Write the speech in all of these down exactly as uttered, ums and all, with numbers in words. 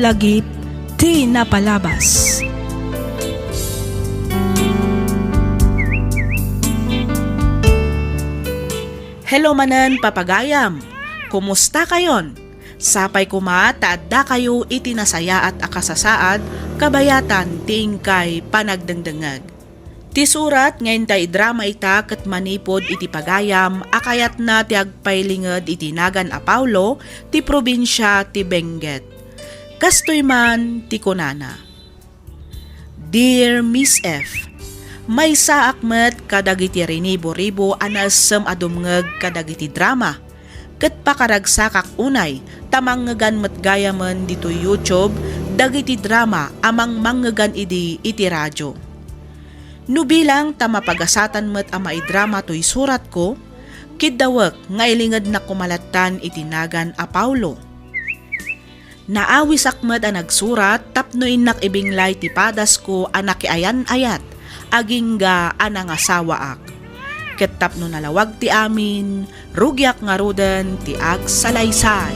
Lagip ti napalabas. Hello manen, papagayam. Kumusta kayon? Sapay koma ta adda kayo iti nasayaat a kasasaad kabayatan ti inkay panagdengdengngeg. Ti surat nga intay idrama ita ket manipud iti pagayam a kayatna ti agpailinged iti nagan a Paulo ti probinsia ti Benguet. Kastoy man ti kunana, "Dear Miss F, maysaak met kadagiti rinibo-ribo a naessem a dumngeg kadagiti drama, ket pakaragsakak unay ta mangngegan met gayamen ditoy YouTube dagiti drama a mangmangngegan idi iti radio. No bilang ta mapagasatan met a maidrama toy suratko, kiddawek nga ilingednak koma lattan iti nagan a Paulo. Naawisak met a nagsurat tapno innak ibinglay ti padasko a nakiayan-ayat agingga a nangasawaak. Ket tapno nalawag ti amin, rugiak ngaruden ti agsalaysay."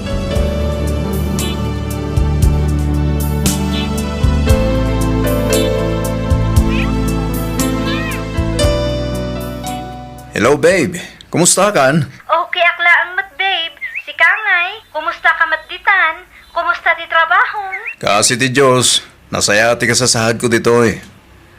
Hello, babe. Kumusta kan? Okay ak laeng met, babe. Sika ngay, kumusta ka met ditan? Kumusta ti trabaho? Kaasi ti Dios, nasaya ti kasasaadko ditoy.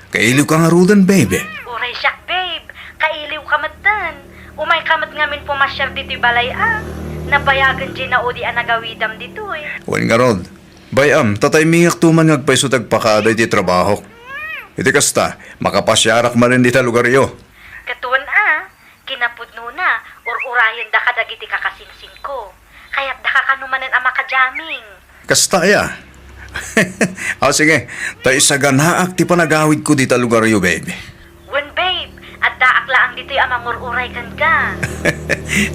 Kailiw ka ngaruden, babe. Uray siak, babe. Kailiw ka metten. Umay ka met ngamin pumasiar ditoy balay a. Nabayagen diay naudi a nagawidam ditoy. Wen ngarud, bay-am, ta taymingakto man nga agpayso ti agpakada iti trabahok. Iti kasta, makapasiarak manen dita lugaryo. Ket wen a, kinapudnona, ur-urayenda kadagiti kakasinsinko. Kayatdaka kano manen a makajaming. Kasta aya? Aw, sige, ta isaganaak ti panagawidko dita lugaryo, babe. Wen, babe, addaak laeng ditoy a mangur-uray kenka.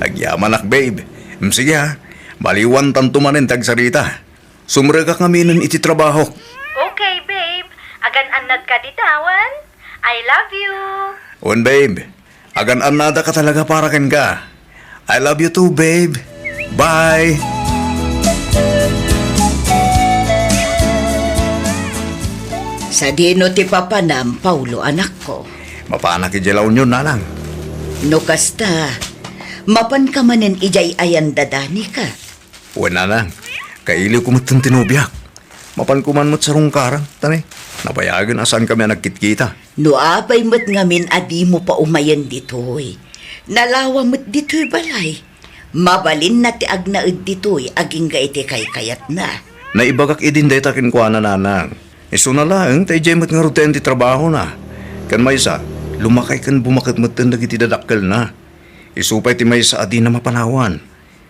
Agyamanak, babe. Mm, sige, ha. Maliwantanto manen ti agsarita. Sumrekak ngaminen iti trabahok. Okay, babe. Agan-annadka dita, wen? I love you. Wen, babe. Agan-annadaka talaga para kenka. I love you too, babe. Bye. Sadino ti papanam, Paulo, anakko? Mapanak idiay La Union, nanang. No kasta, mapanka manen idiay ayan da Danica? Wen, nanang, kailiwko metten ti nobiak. Mapanko man met sarungkarang, ta ne, nabayagen a saankami a nagkitkita. No apay met ngamin a dimo paumayen ditoy, nalawa met ditoy balay. Mabalinna ti agnaed ditoy agingga iti kaykayatna. Naibagak idin dayta kenkuana, nanang. Isuna laeng ta idiay met ngarud ti ayan ti trabahona. Ken maysa, lumakay ken bumaket metten dagiti dadakkelna. Isu pay ti maysa a dina mapanawan.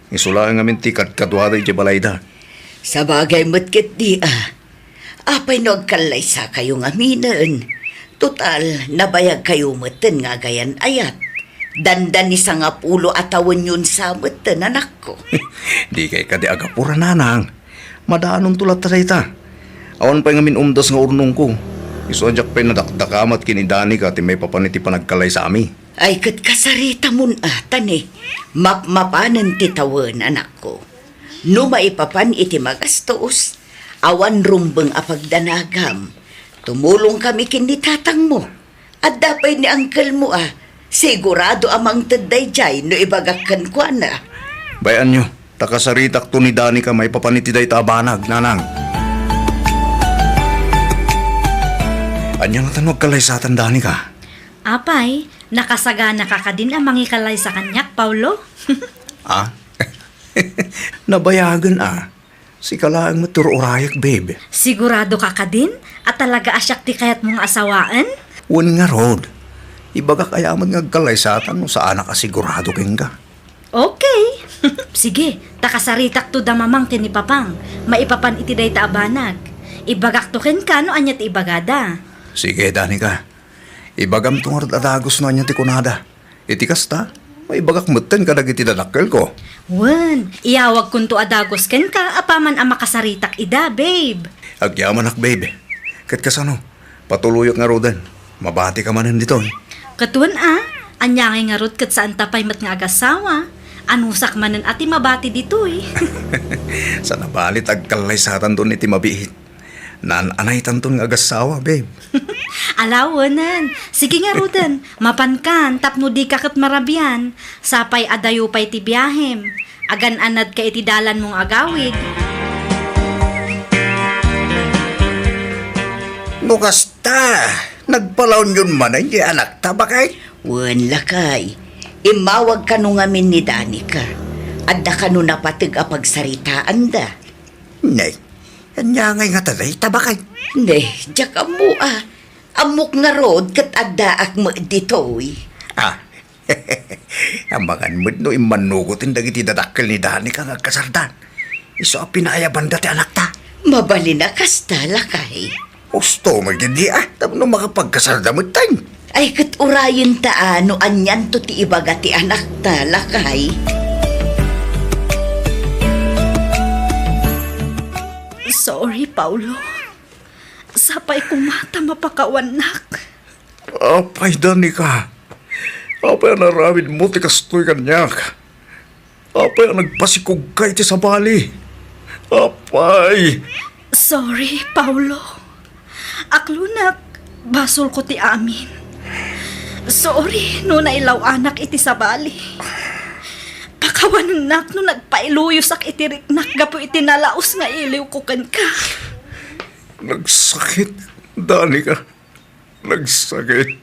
Isu laeng ngamin ti kadkaduada idiay balayda. Sabagay met ketdi a. Apay no agkallaysakayo ngaminen? Total, nabayagkayo metten nga agayan-ayat. Dandani sangapulo a tawenyon sa metten, anakko. Dikay kadi agapura, nanang. Madaanonto latta dayta. Awan pay ngamin umdas nga urnongko. Isu a diak pay nadakdakamat ken ni Danica ti maipapan iti panagkallaysami. Ay, ket kasaritamon a, ta ne, mapmapanen ti tawen, anakko. No maipapan iti magastos, awan rumbeng a pagdanagam. Tumulongkami ken ni tatangmo. Adda pay ni angkelmo a, sigurado a mangted daydiay no ibagak kenkuana. Bay-anyo, ta kasaritakto ni Danica maipapan iti dayta a banag, nanang. Ania ngata no agkallaysatan, Danica? Apay, nakasaganaka kadin a mangikalaysa kaniak, Paulo? Ah? Nabayagen a. Sika laeng met ti ur-urayak, babe. Sigurado ka kadin a talaga a siak ti kayatmo nga asawaen? Wen ngarud, ibagak aya met nga agkallaysatan no saanak a sigurado kenka. Okay. Sige, ta kasaritakto da mamang ken ni papang maipapan iti dayta a banag. Ibagakto kenka no ania ti ibagada. Sige, Danica. Ibagamto ngarud a dagus no ania ti kunada. Iti kasta, maibagak metten kadagiti dadakkelko. Wen, iyawagkonto a dagus kenka apaman a makasaritak ida, babe. Agyamanak, babe. Ket kasano? Patuloyak ngaruden. Mabatika manen ditoy. Ket wen a, ania ngay ngarud ket saanta pay met nga agasawa? Anusak manen a ti mabati ditoy. Saan a bali ta agkallaysatanton iti mabiit. Naan-anaytanton nga agassawa, babe. Alawenen. Sige ngaruden, mapankan tapno dika ket marabian. Sapay a dayo pay ti biahem. Agan-anadka iti dalanmo nga agawid. No kasta, nagpalaonyon manen ti anakta, bakay? Wen, lakay. Immawag kano ngamin ni Danica. Adda kano napateg a pagsaritaanda. Ne, ania ngay ngata dayta, bakay? Ne, diak ammo a. Ammok ngarud ket addaak met ditoy. Ah, amangan met no immannugoten dagiti dadakkel ni Danica nga agkasardan. Isu a pinaayabanda ti anakta. Mabalin a kasta, lakay. Husto met ketdi a, tapno makapagkasarda metten. Ay, ket urayenta a no anianto ti ibaga ti anakta, lakay. Sorry, Paulo. Sapay koma ta mapakawannak. Apay, Danica? Apay a naramidmo ti kastoy kaniak? Apay a nagpasikogka iti sabali? Apay! Sorry, Paulo. Aklonak, basolko ti amin. Sorry no nailaw-anak iti sabali. Pakawanennak no nagpailuyosak iti riknak gapu iti nalaus nga iliwko kenka. Nagsakit, Danica. Nagsakit.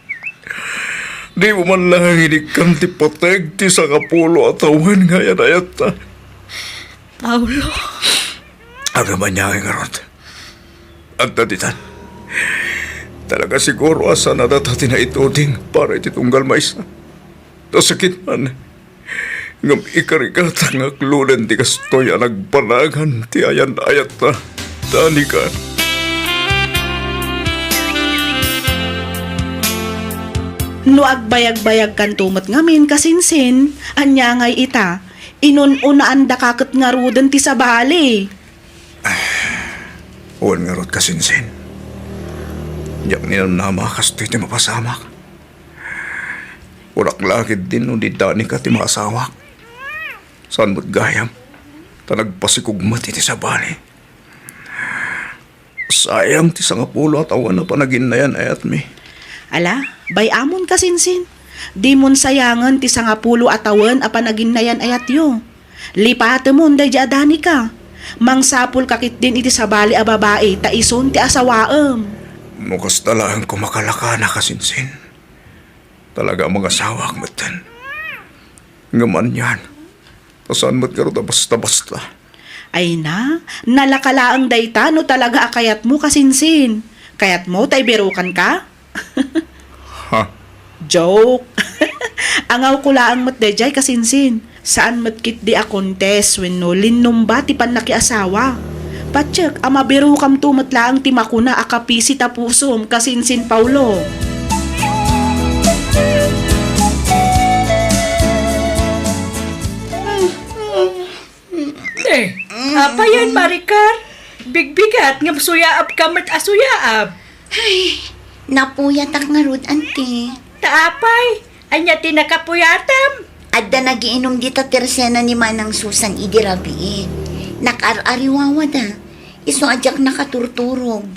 Dimo man laeng inikkan ti pateg ti sangapulo a tawen nga ayan-ayatta. Paulo. Agamanian ngarud. Adda ditan. Talaga siguro a saan a data ti naituding para iti tunggal maysa. Ta sakit man. Ngem ikarikatak nga aklonen ti kastoy a nagpanagan ti ayan-ayatta, Danica. No agbayagbayagkanto met ngamin, kasinsin, ania ngay ita? Inun-unaandaka ket ngaruden ti sabali. Wen ngarud, kasinsin. Diak ninamnama a kastoy ti mapasamak. Kunak la ketdin no di Danica ti maasawak. Saan met gayam, ta nagpasikog met iti sabali. Sayang ti sangapulo a tawen a panaginnayan-ayatmi. Ala, bay-amon, kasinsin. Dimon sayangen ti sangapulo a tawen a panaginnayan-ayatyo. Lipatemon daydiay a Danica. Mangsapulka ketdin iti sabali a babai ta isun ti asawaem. No kasta laeng koma kalakana, kasinsin. Talaga a mangasawak metten. Ngem anian, ta saan met ngarud a basta-basta. Ay na, nalaka laeng dayta no talaga a kayatmo, kasinsin. Kayatmo ta ibirukanka? Ha? Joke. Angawko laeng met daydiay, kasinsin. Saan met ketdi a contest wenno linnumba ti pannakiasawa. Patiek a mabirukamto met laeng ti makuna a kapisi ta pusom, kasinsin Paulo. Eh, apayen, Maricar? Bigbigat ngem suyaabka met a suyaab. Ay, napuyatak ngarud, anti. Ta apay, ania ti nakapuyatam? Adda nagiinum dita tersena ni Manang Susan idi rabii. Nakaar-ariwawada. Isu a diak nakaturturog.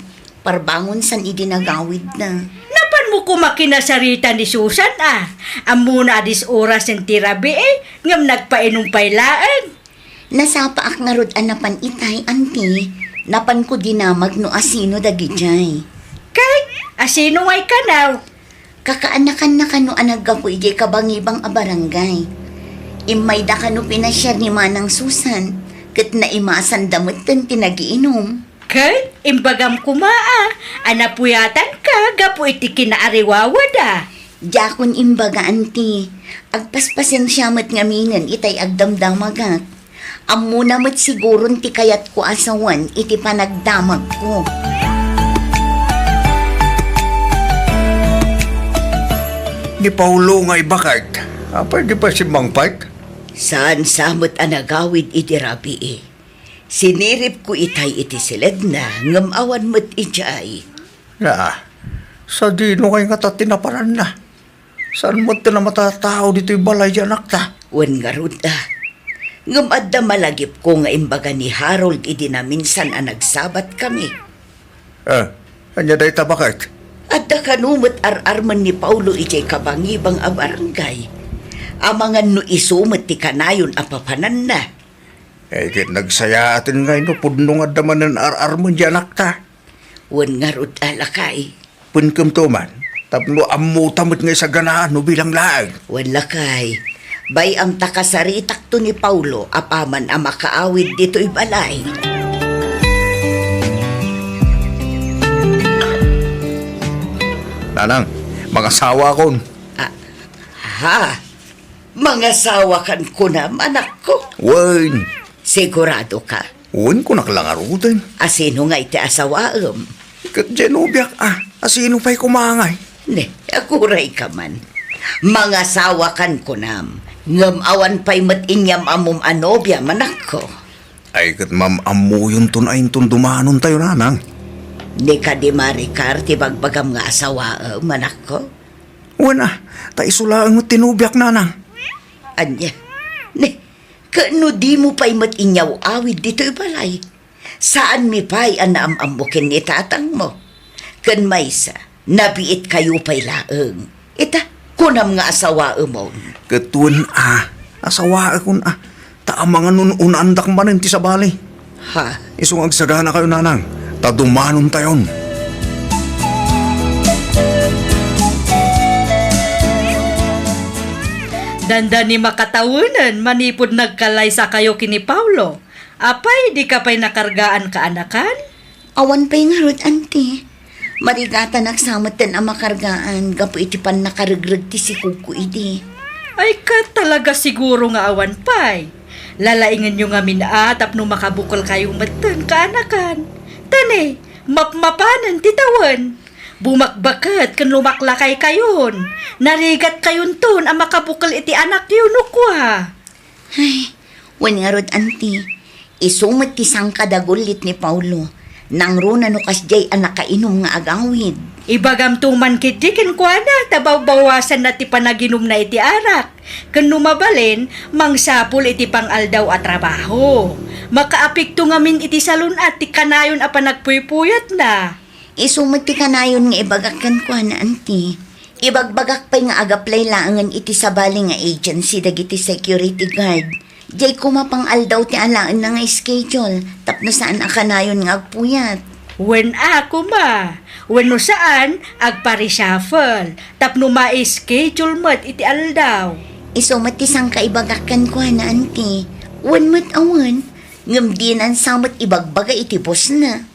Parbangon san idi nagawidna. Napanmo koma kinasarita ni Susan a. Ammona a dis-orasen ti rabii, ngem nagpainum pay laeng. Nasapaak ngarud a napan itay, anti. Napanko dinamag no asino dagidiay. Kay, asino ngay kano? Kakaanakanna kano a naggapu idiay kabangibang a barangay. Immayda kano pinasiar ni Manang Susan, ket naimasanda metten ti nagiinum. Ket imbagam koma a, a napuyatanka gapu iti kinaariwawada. Diakon imbaga, anti. Agpaspasensia met ngaminen itay agdamdamagak. Ammona met siguron ti kayatko a sawen iti panagdamagko. Ni Paulo nga ibakak, apay di pay simmangpet? Saan sa met a nagawid iti rabii. Siniripko itay iti siledna, ngem awan met idiay. Naa, sadino ngay ngata ti napananna? Saan met ti namatatao ditoy balay ti anakta? Wen ngarud a, Ngem adda malagipko nga imbaga ni Harold idi naminsan a nagsabat kami. Ah, ania dayta baket? Adda kano met ar-armen ni Paulo idiay kabangibang a barangay. Amangan no isu met ti kanayon a papananna. Eh, ket nagsayaaten ngay no pudno nga adda manen ar-armen di anakta. Wen ngarud a, lakay. Penkemto man, tapno ammota met nga isaganaan no bilang laeng. Wen, lakay. Bay-am ta kasaritakto ni Paulo apaman a makaawid ditoy balay. Nanang, mangasawaakon. Ah, ha? Mangasawakan kunam, anakko? Wen. Sigurado ka? Wen, kunak la ngaruden. Asino ngay ti asawaem? Ket diay nobiak, a. Asino pay koma ngay? Ne, aguray ka man. Mangasawakan kunam. Ngem awan pay met inyam-ammom a nobiam, anakko. Ay, ket mam-ammoyonton a inton dumanontayo, nanang. Ni kadi Maricar ti bagbagam nga asawaem, anakko? Wen, a, ta isu laeng met ti nobiak, nanang. Ania? Ne, ket no dimo pay met inyaw-awid ditoy balay, saanmi pay a naam-ammo ken ni tatangmo. Ken maysa, nabiitkayo pay laeng. Ita, kunam nga asawaemon. Ket wen, a, asawaekon, a, ta amangan no un-unaandak manen ti sabali. Ha? Isu nga agsaganakayo, nanang, ta dumanontayon. Dandani makatawenen manipud nagkalaysakayo ken ni Paulo. Apay, dika pay nakargaan kaanakan? Awan pay ngarud, anti. Marigatanak sa metten a makargaan gapu iti pannakaregreg ti sikugko idi. Ay, ket talaga siguro nga awan pay. Lalaingenyo ngamin a tapno makabukelkayo metten kaanakan. Ta ne, mapmapanen ti tawen. Bumakbaket ken lumaklakaykayon. Narigatkayonton a makabukel iti anakyo no kua. Ay, wen ngarud, anti. Isu met ti sangkadagullit ni Paulo. Nangruna no kasdiay a nakainum nga agawid. Ibagamto man ketdi kenkuana ta bawbawasanna ti panaginumna iti arak. Ken no mabalin, mangsapul iti pang-aldaw a trabaho. Makaapekto ngamin iti salun-at ti kanayon a panagpuypuyatna. Isu met ti kanayon nga ibagak kenkuana, anti. Ibagbagak pay nga agaplay laengen iti sabali nga agency dagiti security guard. Diay koma pang-aldaw ti alaenna nga schedule tapno saan a kanayon nga agpuyat. Wen a koma, wenno saan, agpa-reshuffle tapno ma-schedule met iti aldaw. Isu met ti sangkaibagak kenkuana, anti. Wen met a wen, ngem dinan sa met ibagbaga iti bossna.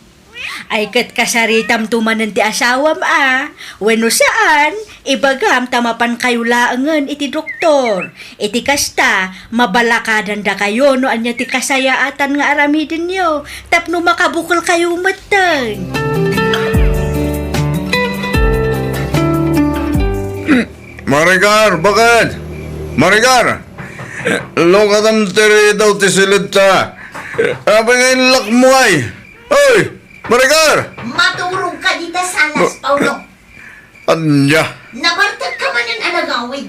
Ay, ket kasaritamto manen ti asawam a, wenno saan, ibagam ta mapankayo laengen iti doktor. Iti kasta, mabalakadandakayo no ania ti kasayaatan nga aramidenyo tapno makabukelkayo metten. Maricar, baket? Maricar, lukatam ti ridaw ti silidta. Apay nga inlakmo ay? Oy, Maricar! Maturog ka dita sanas, Paulo. Ania? Nabartek ka manen a nagawid.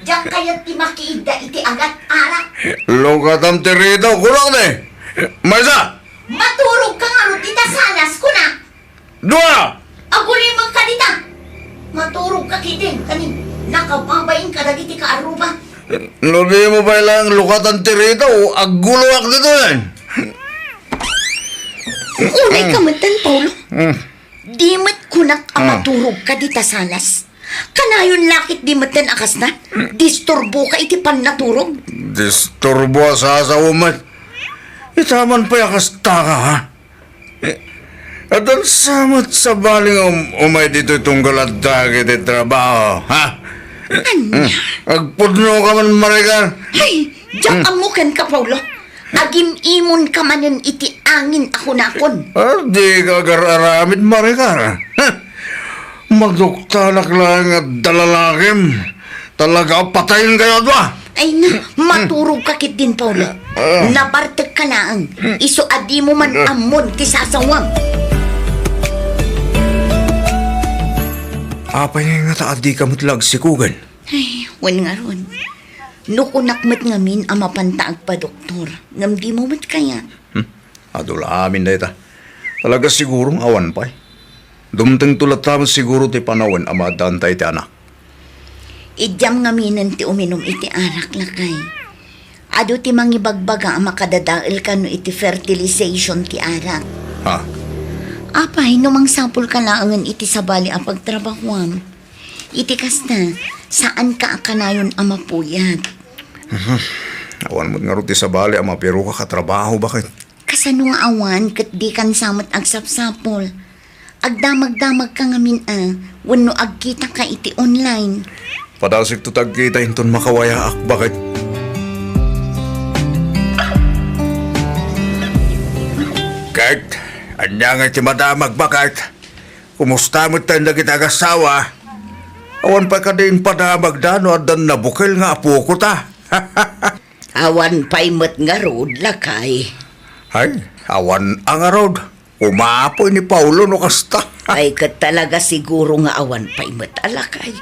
Diak kayat ti makiidda iti agat arak. Lukatam ti ridaw, kunak ni. Maysa! Maturog ka ngarud dita sanas, kunak. Dua! Agulimeng ka dita! Maturog ka ketdin, kanin, nakababain ka dagiti kaarruba. No di mo pay lang lukatan ti ridaw, agguloak ditoyen. Unay ka metten, Paulo. Mm. Di met kunak a Ah. maturog ka dita sanas. Kanayon la ketdi metten a kasta. Disturbo ka iti pannaturog. Disturbo a sasawa met. Ita man pay a kasta ka, ha? Eh, addan sa met sabali nga um-, umay ditoy tunggal adda iti trabaho, ha? Ania? Hmm. Agpudno ka man, Maricar. Ay, diak Hmm. ammo kenka, Paulo. Agim-imon ka manen iti angin a kunakon. Ah, di ka agar-aramid, Maricar. Ha? Maduktalak laeng nga adda lalakim. Talaga, patayen kayo a dua! Ay na, Hmm. maturog ka ketdin, Paulo. Ah. Nabartek ka laeng. Isu a di mo man Ah. ammon ti sasawam. Apay nga ta adi ka met la agsikogen? Ay, wen ngarud. No kunak met ngamin a mapanta agpadoktor, ngem dimo met kayat. Hmm. Adu la amin dayta. Talaga siguro nga awan pay. Dumtengto latta met siguro ti panawen a maaddaanta iti anak. Idiam ngaminen ti uminum iti arak, lakay. Adu ti mangibagbaga a makadadael kano iti fertilization ti arak. Ha? Apay, no mangsapulka laengen iti sabali a pagtrabahuam. Iti kasta, saanka a kanayon a mapuyat. Mhm. Awan met ngarud ti sabali a mapiruka a trabaho, baket. Kasano nga awan ket dikan sa met agsapsapul? Agdamagdamagka ngamin a, wenno agkitaka iti online. Padasikto ti agkita inton makawayaak, baket. Ket, ania nga iti madamag, baket? Kumusta met tayo dagiti agassawa? Awan pay kadi impadamagda no addan nabukel nga apokota? Awan pay met ngarud, lakay. Ay, awan a ngarud. Umapoy ni Paulo no kasta. Ay, ket talaga siguro nga awan pay met a lakay.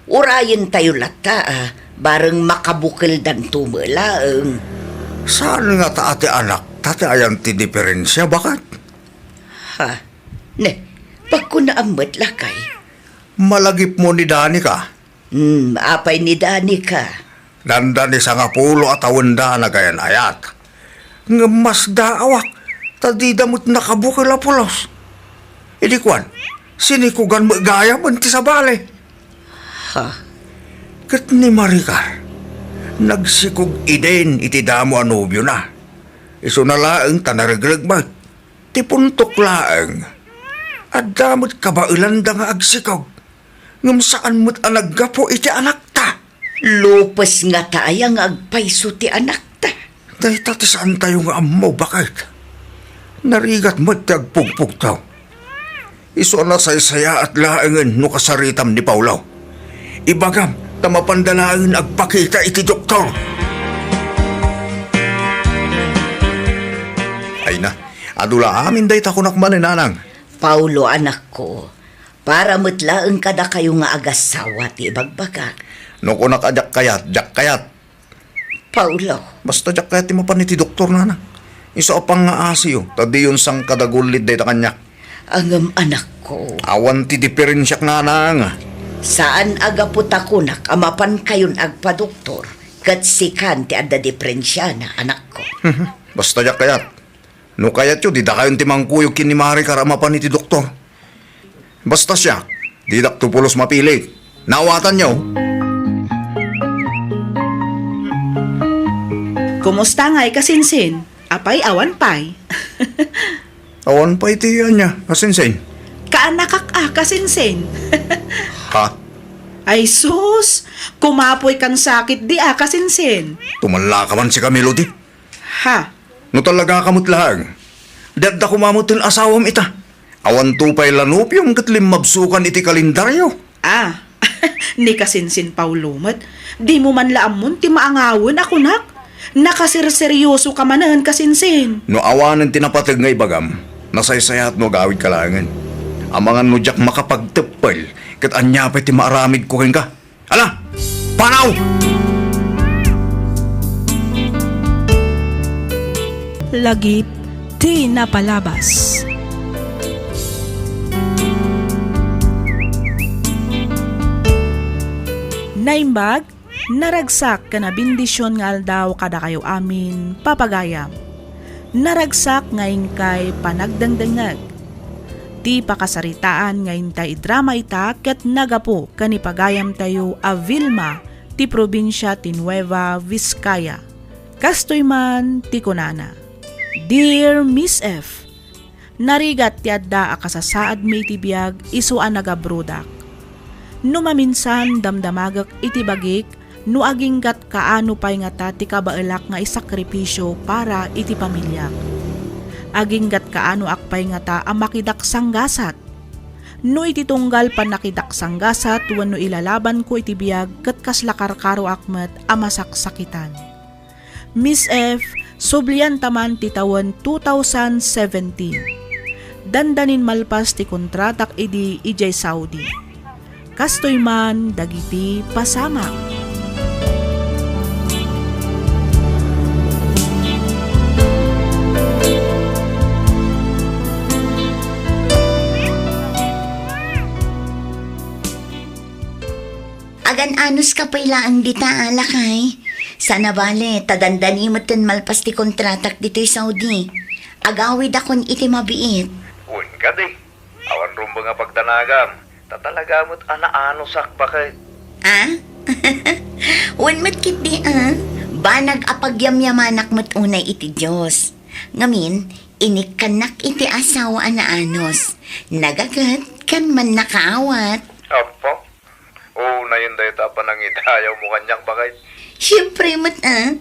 Urayentayo latta a, bareng makabukeldanto met laeng. Saan ngata a ti anakta ti ayan ti diferensia, baket? Ha? Ne, pagkunaam met, lakay. Malagipmo ni Danica? Hmm, apay ni Danica? Dandani sangapulo a tawenda a nagayan-ayat. Ngem masdaawak, ta dida met nakabukel a pulos. Idi kuan, sinikugan met gayam ti sabali. Ha? Ket ni Maricar, nagsikog idin iti damo a nobiona. Isuna laeng ta naregreg met. Ti puntok laeng, adda met kabaelanda nga agsikog, ngem saan met a naggapu iti anakta. Lupes ngata aya nga agpayso ti anakta? Dayta ti saantayo nga ammo, baket. Narigat met ti agpugpugtaw. Isu a nasaysayaat laengen no kasaritam ni Paolo. Ibagam ta mapanda laengen agpakita iti doktor. Ay na, adu la amin dayta kunak manen, nanang. Paolo, anakko, para met laeng kadakayo nga agassawa ti ibagbagak. No kunak a diak kayat, diak kayat. Paolo. Basta diak kayat ti mapan iti doktor, nanang. Isu a pangngaasiyo, ta diyon sangkadagullid dayta kaniak. Ngem, anakko. Awan ti diferensiak, nanang. Saan a gapu ta kunak a mapankayon agpadoktor, ket sikan ti adda diferensiana, anakko. Basta diak kayat. No kayatyo, didakayon ti mangkuyog ken ni Maricar a mapan iti doktor. Basta siak, didakto pulos mapilit. Naawatanyo? Kumusta ngay, kasinsin? Apay, awan pay? Awan pay ti ania, kasinsin? Kaanakak a, kasinsin. Ha? Ay sus! Kumapoy kan sakit di a, kasinsin. Tumallaka man si Camilo di. Ha? No talagaka met laeng, di adda koma met ti asawam ita. Awanto pay la nobiom ket limmabsokan iti kalendaryo. Ah, ni kasinsin Paolo met, dimo man la ammon ti maangawen a kunak. Nakaserseryosoka manen, kasinsin. No awanen ti napateg nga ibagam, nasaysayaat no agawidka laengen. Amangan no diak makapagteppel, ket ania pay ti maaramidko kenka? Ala! Panaw! Lagip ti napalabas. Naimbag, naragsak ken a bendision nga aldaw kadakayo amin, papagayam. Naragsak nga inkay panagdengdengngeg. Ti pakasaritaan nga intay idrama ita ket nagapu ken ni pagayamtayo a Vilma ti probinsia ti Nueva Vizcaya. Kastoy man ti kunana, Dear Miss F, narigat ti adda a kasasaadmi iti biag isu a nagabrodak. No maminsan, damdamagek iti bagik no aginggat kaano pay ngata ti kabaelak nga isakripisio para iti pamiliak. Aginggat kaanoak pay ngata a makidak sanggasat. No iti tunggal pannakidak sanggasat wenno ilalabanko iti biag ket kasla karkaroak met a masaksakitan. Miss F, sublianta man ti tawen two thousand seventeen. Dandanin malpas ti kontratak idi idiay Saudi. Kastoy man dagiti pasamak. Agan-anos ka pay laeng dita, a, lakay. Sana bale, ta dandani metten malpas ti kontratak ditoy Saudi. Agawidakon iti mabiit. Wen kadi, awan rumbeng a pagdanagam, ta talaga met a naanosak, baket. A? Wen met ketdi, a. Banag a pagyamyamanak met unay iti Dios. Ngamin, inikkannak iti asawa a naanos. Nagaget ken mannakaawat. Apo? Unayen dayta a panangidayawmo kaniak, baket. Siempre met, a.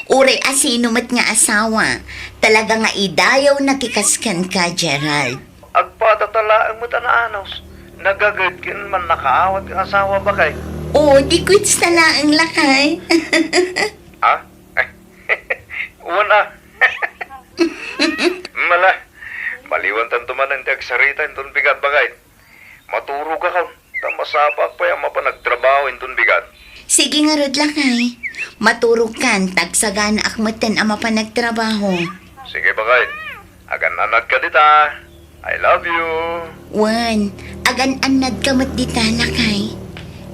Uray a sino met nga asawa, talaga nga idayawna ti kas kenka, Gerald. Agpadata laeng met a naanos. Nagaget ken mannakaawat nga asawa, baket. O, di kwitsta laeng, lakay. A? Wen a. Mala, maliwantanto manen ti agsarita inton bigat, baket. Maturogakon, ta masapaak pay a mapan agtrabaho inton bigat. Sige ngarud, lakay. Maturogkan, ta agsaganaak metten a mapan agtrabaho. Sige, baket. Agan-annadka dita. I love you. Wen, agan-annadka met dita, lakay.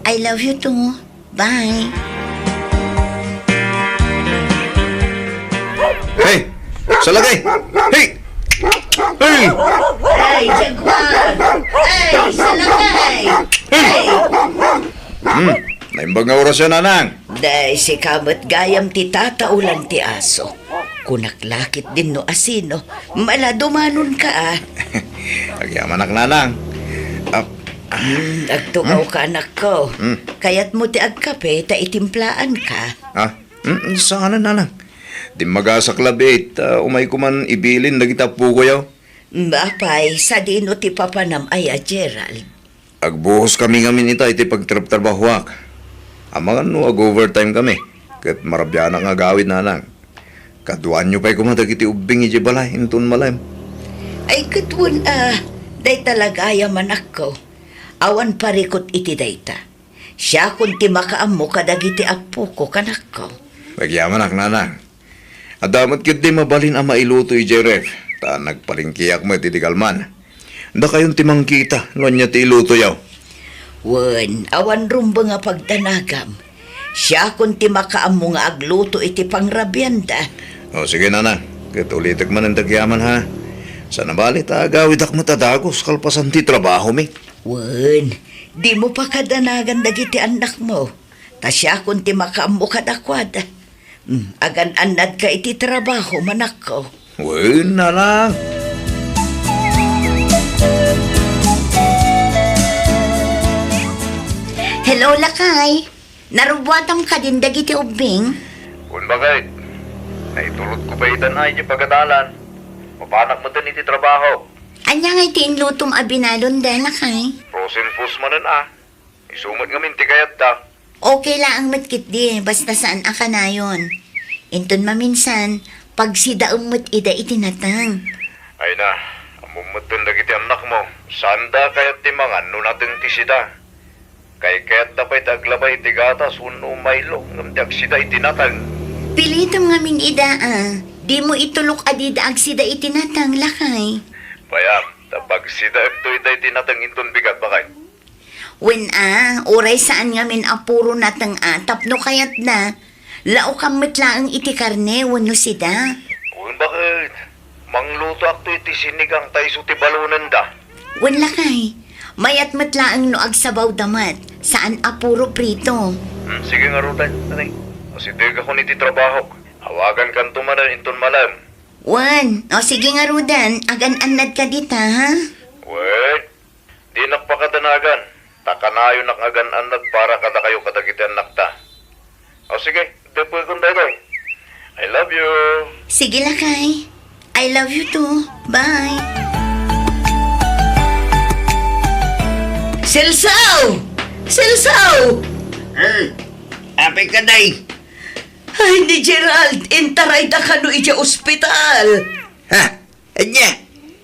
I love you too. Bye. Hey! Salakay! Hey! Hey! Ay, jaguar! Ay, salakay! Hey! Hmm, naimbag nga oras yan, Nanang. Day, sika met gayam ti tataulan ti aso. Kunak la ketdin no asino, mala dumanonka, a. Agyamanak, Nanang. Ah, Hmm, agtugawka, anakko. Hmm. Kayatmo ti agkape ta itimplaanka? Ah, hmm, saanen, Nanang. Dimmagasak labi, ta umayko man ibilin dagiti appokoyo. Apay, sadino ti papanam aya, Gerald? Agbuhoskami ngamin ita iti pagtrabtrabahoak. Amangan no ag-overtime kami, ket marabianak nga agawid, Nanang. Kaduaanyo pay koma dagiti ubbing idiay balay inton malem. Ay, ket wen a, dayta la gayam, anakko. Awan parikut iti dayta. Siakon ti makaammo kadagiti appoko, kanakko. Agyamanak, Nanang. Adda met ketdi mabalin a mailuto idiay ref, ta nagpalengkeak met idi kalman. Dakayon ti mangkita no ania ti ilutoyo. Wen, awan rumbeng a pagdanagam. Siakon ti makaammo nga agluto iti pangrabianda. O, sige, Nanang. Ket ulitek manen ti agyaman, ha. Sana bale ta agawidak met a dagus kalpasan ti trabahomi. Wen, dimo pakadanagan dagiti annakmo. Ta siakon ti makaammo kadakuada. Hmm, agan-annadka iti trabaho, manakko. Wen, Nanang. Hello, lakay. Narubbuatam kadin dagiti ubbing? Wen, baket. Naitulodko pay itan ay ti pagadalan. Mapanak metten iti trabaho. Ania ngay ti inlutom a binalonda, lakay? Frozen foods manen a. Isu met ngamin ti kayatda. Okay laeng met ketdi, basta saan a kanayon. Inton maminsan, pagsidaem met ida iti nateng. Ay na, ammom metten dagiti annakmo, saanda kayat ti mangan no nateng ti sida. Kaykayatda pay ti aglabay iti gatas wenno Milo ngem ti agsida iti nateng. Pilitem ngamin ida a, dimo itulok a dida agsida iti nateng, lakay. Bayam, ta pagsidaekto ida iti nateng inton bigat, baket. Wen a, uray saan ngamin a puro nateng a tapno kayatna, laokam met laeng iti karne wenno sida. Wen, baket? Manglutoakto iti sinigang ta isu ti balonenda. Wen, lakay, mayat met laeng no agsabawda met, saan a puro prito. Hmm, sige ngaruden, ani. Asidegakon iti trabahok. Awagankanto manen inton malem. Wen, o sige ngaruden, agan-annadka dita, ha? Wen. Dinak pakadanagan, ta kanayonak nga agan-annad para kadakayo kadagiti annakta. O sige, depekon daytoy. I love you. Sige, lakay. I love you too. Bye. Celso! Celso! Eh, apay ka, day? Ay, ni Gerald, intarayda kano idiay ospital. Ha? Ania?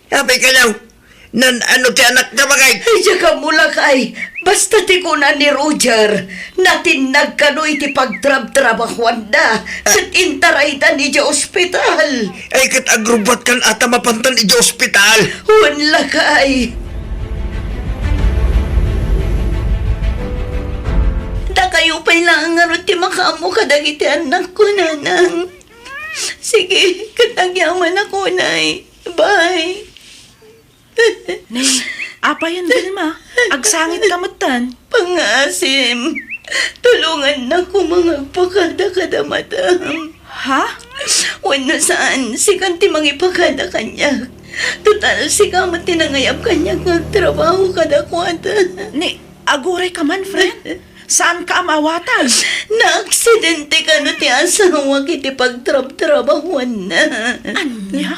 Apay kano? Nan-ano ti anakta, baket? Ay, diak ammo, lakay. Basta ti kuna ni Roger, natinnag kano iti pagtrabtrabahuanda, ket intaraydan idiay ospital. Ay, ket agrubbuatkan a ta mapantan idiay ospital. Wen, lakay. Dakayo pay laeng ngarud ti makaammo kadagiti annakko, Nanang. Sige, ket agyamanak unay. Bye. Ne, apayen, Vilma? Agsangit ka metten. Pangngaasim, tulongannak koma nga agpakada kada madam. Ha? Wenno saan, sikan ti mangipakada kaniak. Total, sika met ti nangayab kaniak nga agtrabaho kadakuada. Ne, aguray ka man, friend. Saanka a maawatan. Naaksidente kano ti asawak iti pagtrabtrabahuanna. Ania?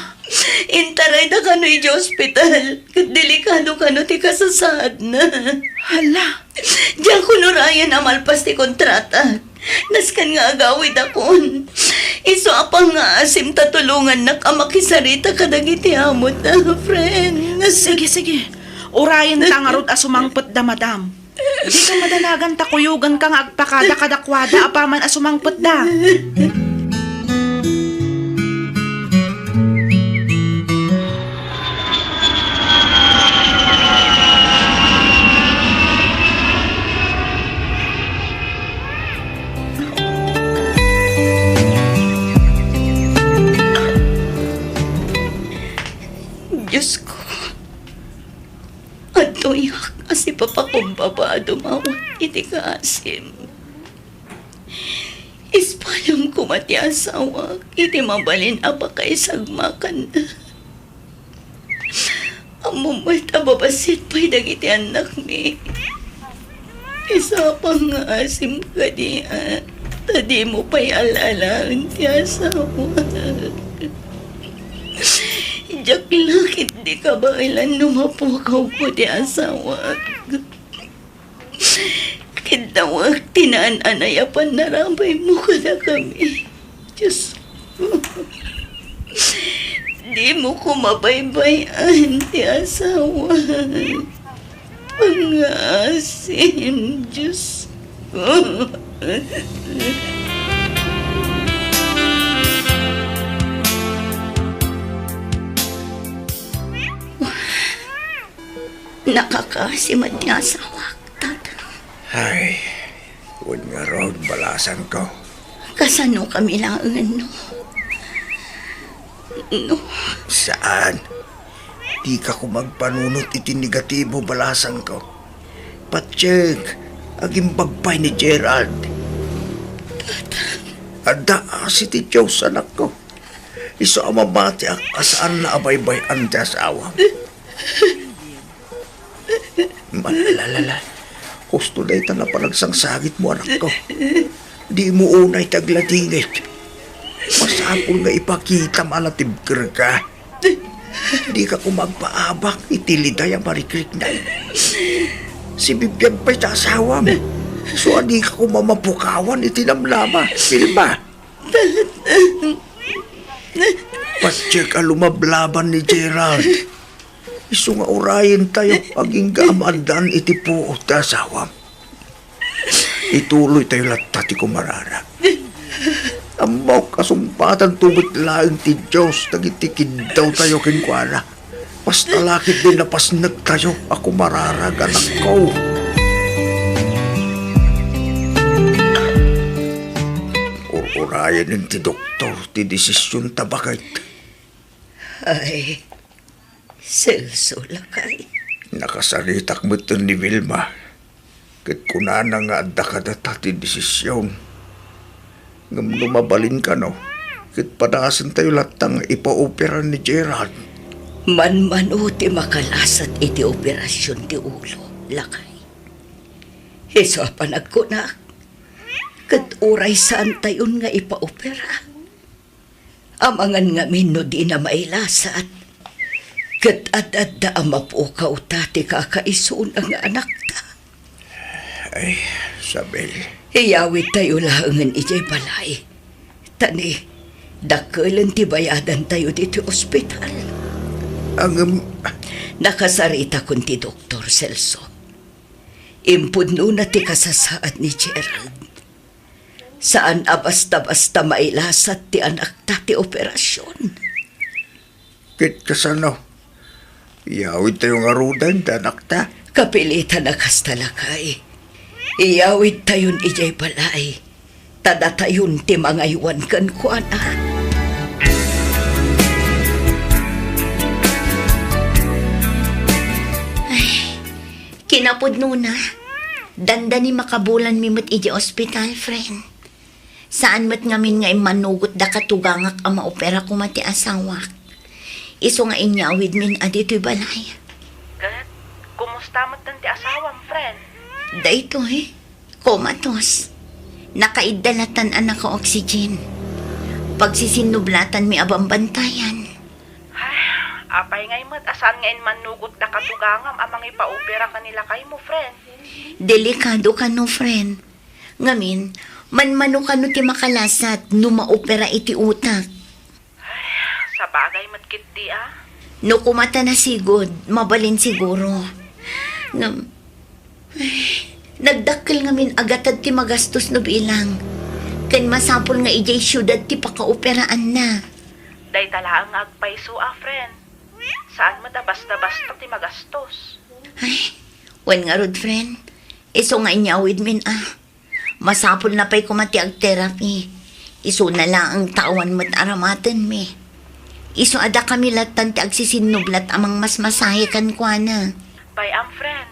Intarayda kano iti ospital, ket delikado kano ti kasasaadna. Hala. Diakon urayen a malpas ti kontrata. Nasken nga agawidakon. Isu a pangngaasim ta tulongannak a makisarita kadagiti amota, friend. Sige, sige. Urayenta ngarud a sumangpetda, madam. Dika madanagan ta kuyoganka nga agpakada kadakuada apaman a sumangpetda. Diosko, adtoyak a sipapakumbaba a dumawat iti kaasim. Ispayam koma ti asawak iti mabalin a pakaisagmakanna. Ammom met a babassit pay dagiti annakmi. Isu a pangngaasim kadi, a, ta dimo pay al-alaen ti asawak. Diak la ketdi kabaelan no mapukawko ti asawak. Kiddawak ti naan-anay a pannarabaymo kadakami. Diosko, dimo koma baybay-an ti asawak. Pangngaasim, Diosko. Nakakaasim met ti asawak, Tata. Ay, wen ngarud, balasangko. Kasanokami laengen, no? No? Saan? Dika koma agpanunot iti negatibo, balasangko. Patiek, agimbag pay ni Gerald. Tata. Adda asi ti Dios, anakko. Isu a mamatiak a saanna a baybay-an ti asawam. Malalala. Husto dayta a panagsangsangitmo, anakko. Dimo unay ti agladingit. Masapul nga ipakitam a natibkerka. Dika koma agpaabak iti liday a marikrikna. Sibibiag pay ti asawam. Isu a dika koma mapukawan iti namnama. Vilma. Patiek a lumablaban ni Gerald. Isu nga urayentayo agingga a maaddaan iti puot ti asawam. Ituloytayo latta ti kumararag. Ammok a sungbatanto met laeng ti Dios dagiti kiddawtayo kenkuana. Basta la ketdi napasnektayo a kumararag, anakko. Ur-urayen ti doktor ti desisionta, baket. Ay, Celso, lakay. Nakasaritak metten ni Vilma. Ket kunana nga adda kadata ti desision. Ngem no mabalin kano, ket padasentayo latta nga ipaopera ni Gerald. Manmano ti makalasat iti operasion ti ulo, lakay. Isu a panagkunak, ket uray saantayon nga ipaopera. Amangan ngamin no dina mailasat, ket ad-adda a mapukawta ti kakaisuna nga anakta. Ay, Isabel. Iyawidtayo laengen idiay balay. Ta ni, dakkelen ti bayadantayo ditoy ospital. Ngem, nakasaritakon ti doktor, Celso. Impudnona ti kasasaad ni Gerald. Saan a basta-basta mailasat ti anakta ti operasion. Ket kasano? Iyawidtayo ngaruden ti anakta? Kapilitan a kasta, lakay. Iyawidtayon idiay balay, ta datayon ti mangaywan kenkuana. Ay, kinapudnona, dandani makabulanmi met idiay ospital, friend. Saan met ngamin nga immanugot da katugangak a maopera koma ti asawak. Isu nga inyawidmin a ditoy balay. Ket, kumusta met ti asawam, friend? Daytoy, komatos. Nakaidda lattan a naka-oxygen. Pagsisinnublatan mi a bambantayan. Ay, apay ngay met a saan nga immanugot da katugangam a mangipaopera ken ni lakaymo, friend? Delikado kano, friend. Ngamin, manmano kano ti makalasat no maopera iti utak? Ay, sabagay met ketdi a. No kumata na sigud, mabalin siguro. Ngem, ay, nagdakkel ngamin a gatad ti magastos no bilang. Ken masapul nga idiay siudad ti pakaoperaanna. Dayta laeng nga agpayso a, friend. Saan met a basta-basta ti magastos. Ay, wen ngarud, friend. Isu nga inyawidmin a. Masapulna pay koma ti agterapi. Isuna laeng ta awan met aramatenmi. Isu a dakami lattan ti agsisinnublat a mangmasmasahe kenkuana. Bay-am, friend.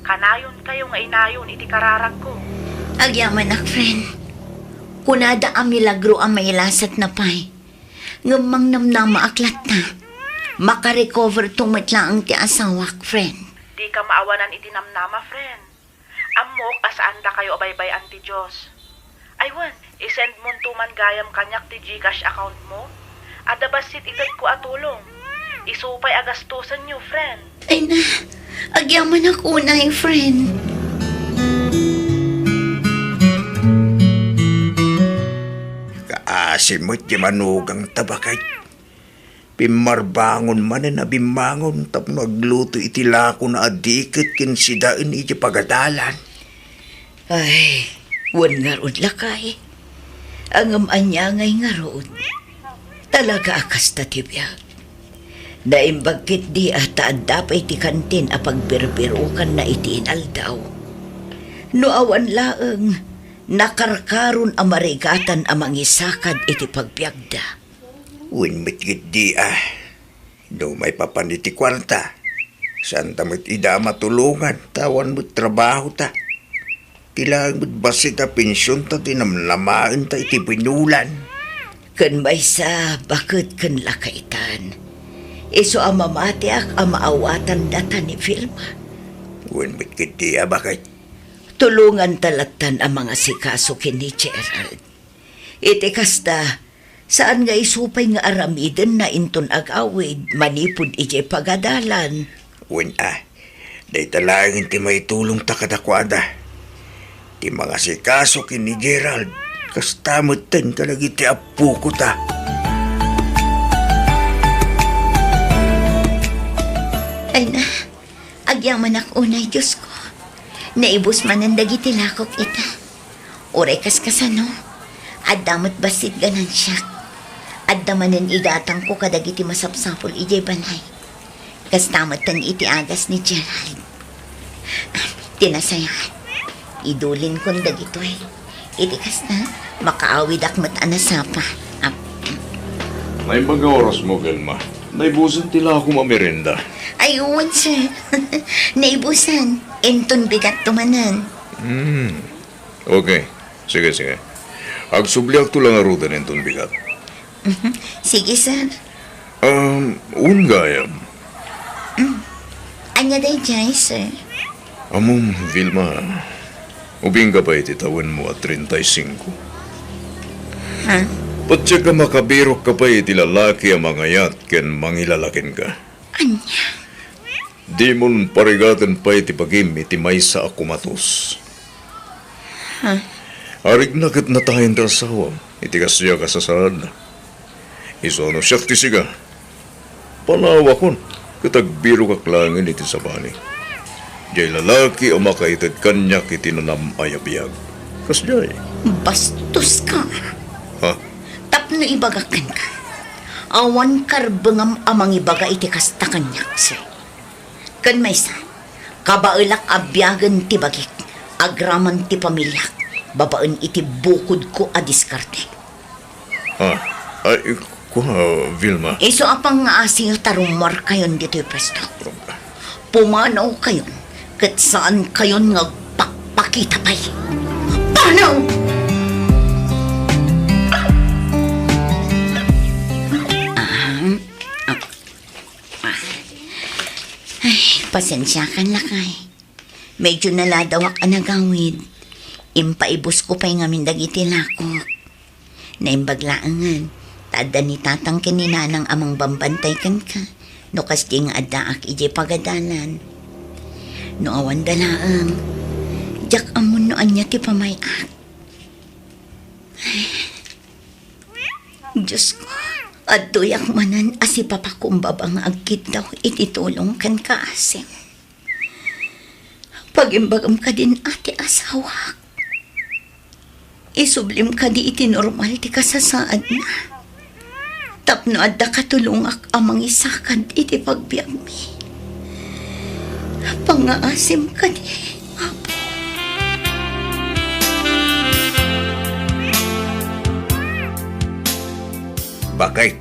Kanayonkayo nga inayon iti kararagko. Agyamanak, friend. Kunada a milagro a mailasatna pay. Ngem mangnamnamaak latta. Makarecoverto met laeng ti asawak, friend. Dika maawanan iti namnama, friend. Ammok a saandakayo a baybay-an ti Dios. Ay wen, isendmonto man gayam kaniak ti GCash account mo. Adda bassit itedko a tulong. Isu pay a gastosenyo, friend. Ay na, agyamanak unay, friend. Kaasi met ti manugangta, baket. Pimmarbangon manen a bimmangon tapno agluto iti lakona a diket ken sidaen iti pagadalan. Ay, wen ngarud, lakay. Ngem ania ngay ngarud? Talaga a kasta ti biag. Naimbag ketdi a ta adda pay ti kantin a pagbirbirokanna iti inaldaw. No awan laeng, nakarkaron a marigatan a mangisakad iti pagbiagda. Wen met ketdi a, no maipapan iti kuarta, saanta met ida a matulongan ta awan met trabahota. Ti laeng met bassit a pensionta ti namnamaenta iti binulan. Ken maysa, baket ken lakaytan. Isu a mamatiak a maawatan data ni Vilma. Wen met ketdi a, baket. Tulonganta lattan a mangasikaso ken ni Gerald. Iti kasta, saan nga isu pay nga aramidenna inton agawid manipud idiay pagadalan. Wen a, dayta laengen ti maitulongta kadakuada. Ti mangasikaso ken ni Gerald, kasta metten kadagiti appokota. Ay na, agyamanak unay, Diosko. Naibus manen dagiti lakok ita. Uray kaskasano, adda met bassit ganansiak. Adda manen idatangko kadagiti masapsapul idiay balay. Kasta metten iti agas ni Gerald. Ti nasayaat, idulinkon dagitoy. Iti kasta, makaawidak met a nasapa. Ap- Naimbag nga orasmo, Vilma. Naibusan ti lakom a merienda. Ay, wen, sir. Naibusan. Inton bigatto manen. Hmm. Okay. Sige, sige. Agsubliakto la ngaruden inton bigat. Mhm. Sige, sir. Um, wen gayam. Mm. Ania daydiay, sir? Ammom, Vilma, ubingka pay iti tawenmo a treinta y cinco. Ha? Patiek a makabirokka pay iti lalaki a mangayat ken mangilalakenka. Ania? Dimon parigaten pay ti bagim iti maysa a kumatos. Ha? Arigna ket natayen ti asawam iti kasta a kasasarana. Isu a no siak ti siga, panawakon ket agbirokak laengen iti sabali. Diay lalaki a makaited kaniak iti nanam-ay a biag. Kasdiay. Bastoska. Ha? Tapno ibagak kenka, awan karbengam a mangibaga iti kasta kaniak, sir. Ken maysa, kabaelak a biagen ti bagik. Agraman ti pamiliak babaen iti bukodko a diskarte. Ah, ay, kuna, Vilma. Isu a pangngaasinyo ta rummuarkayon ditoy puesto. Pumanawkayon ket saankayon nga agpakpakita pay. Panaw! Ah, ah, ah. Ay, pasensiakan, lakay. Medyo naladawak a nagawid. Impaibusko pay ngamin dagiti lakok. Naimbag laengen, ta adda ni tatang ken ni nanang a mangbambantay kenka, no kasdi nga addaak idiay pagadalan. No awanda laeng, diak ammon no ania ti pamay-ak. Diosko, adtoyak manen a sipapakumbaba nga agkiddaw iti tulong ken kaasim. Pagimbagam kadin a ti asawak. Isublim kadi iti normal ti kasasaadna. Tapno adda katulongak a mangisakad iti pagbiagmi. Pangngaasim kadi, Apo. Bakit?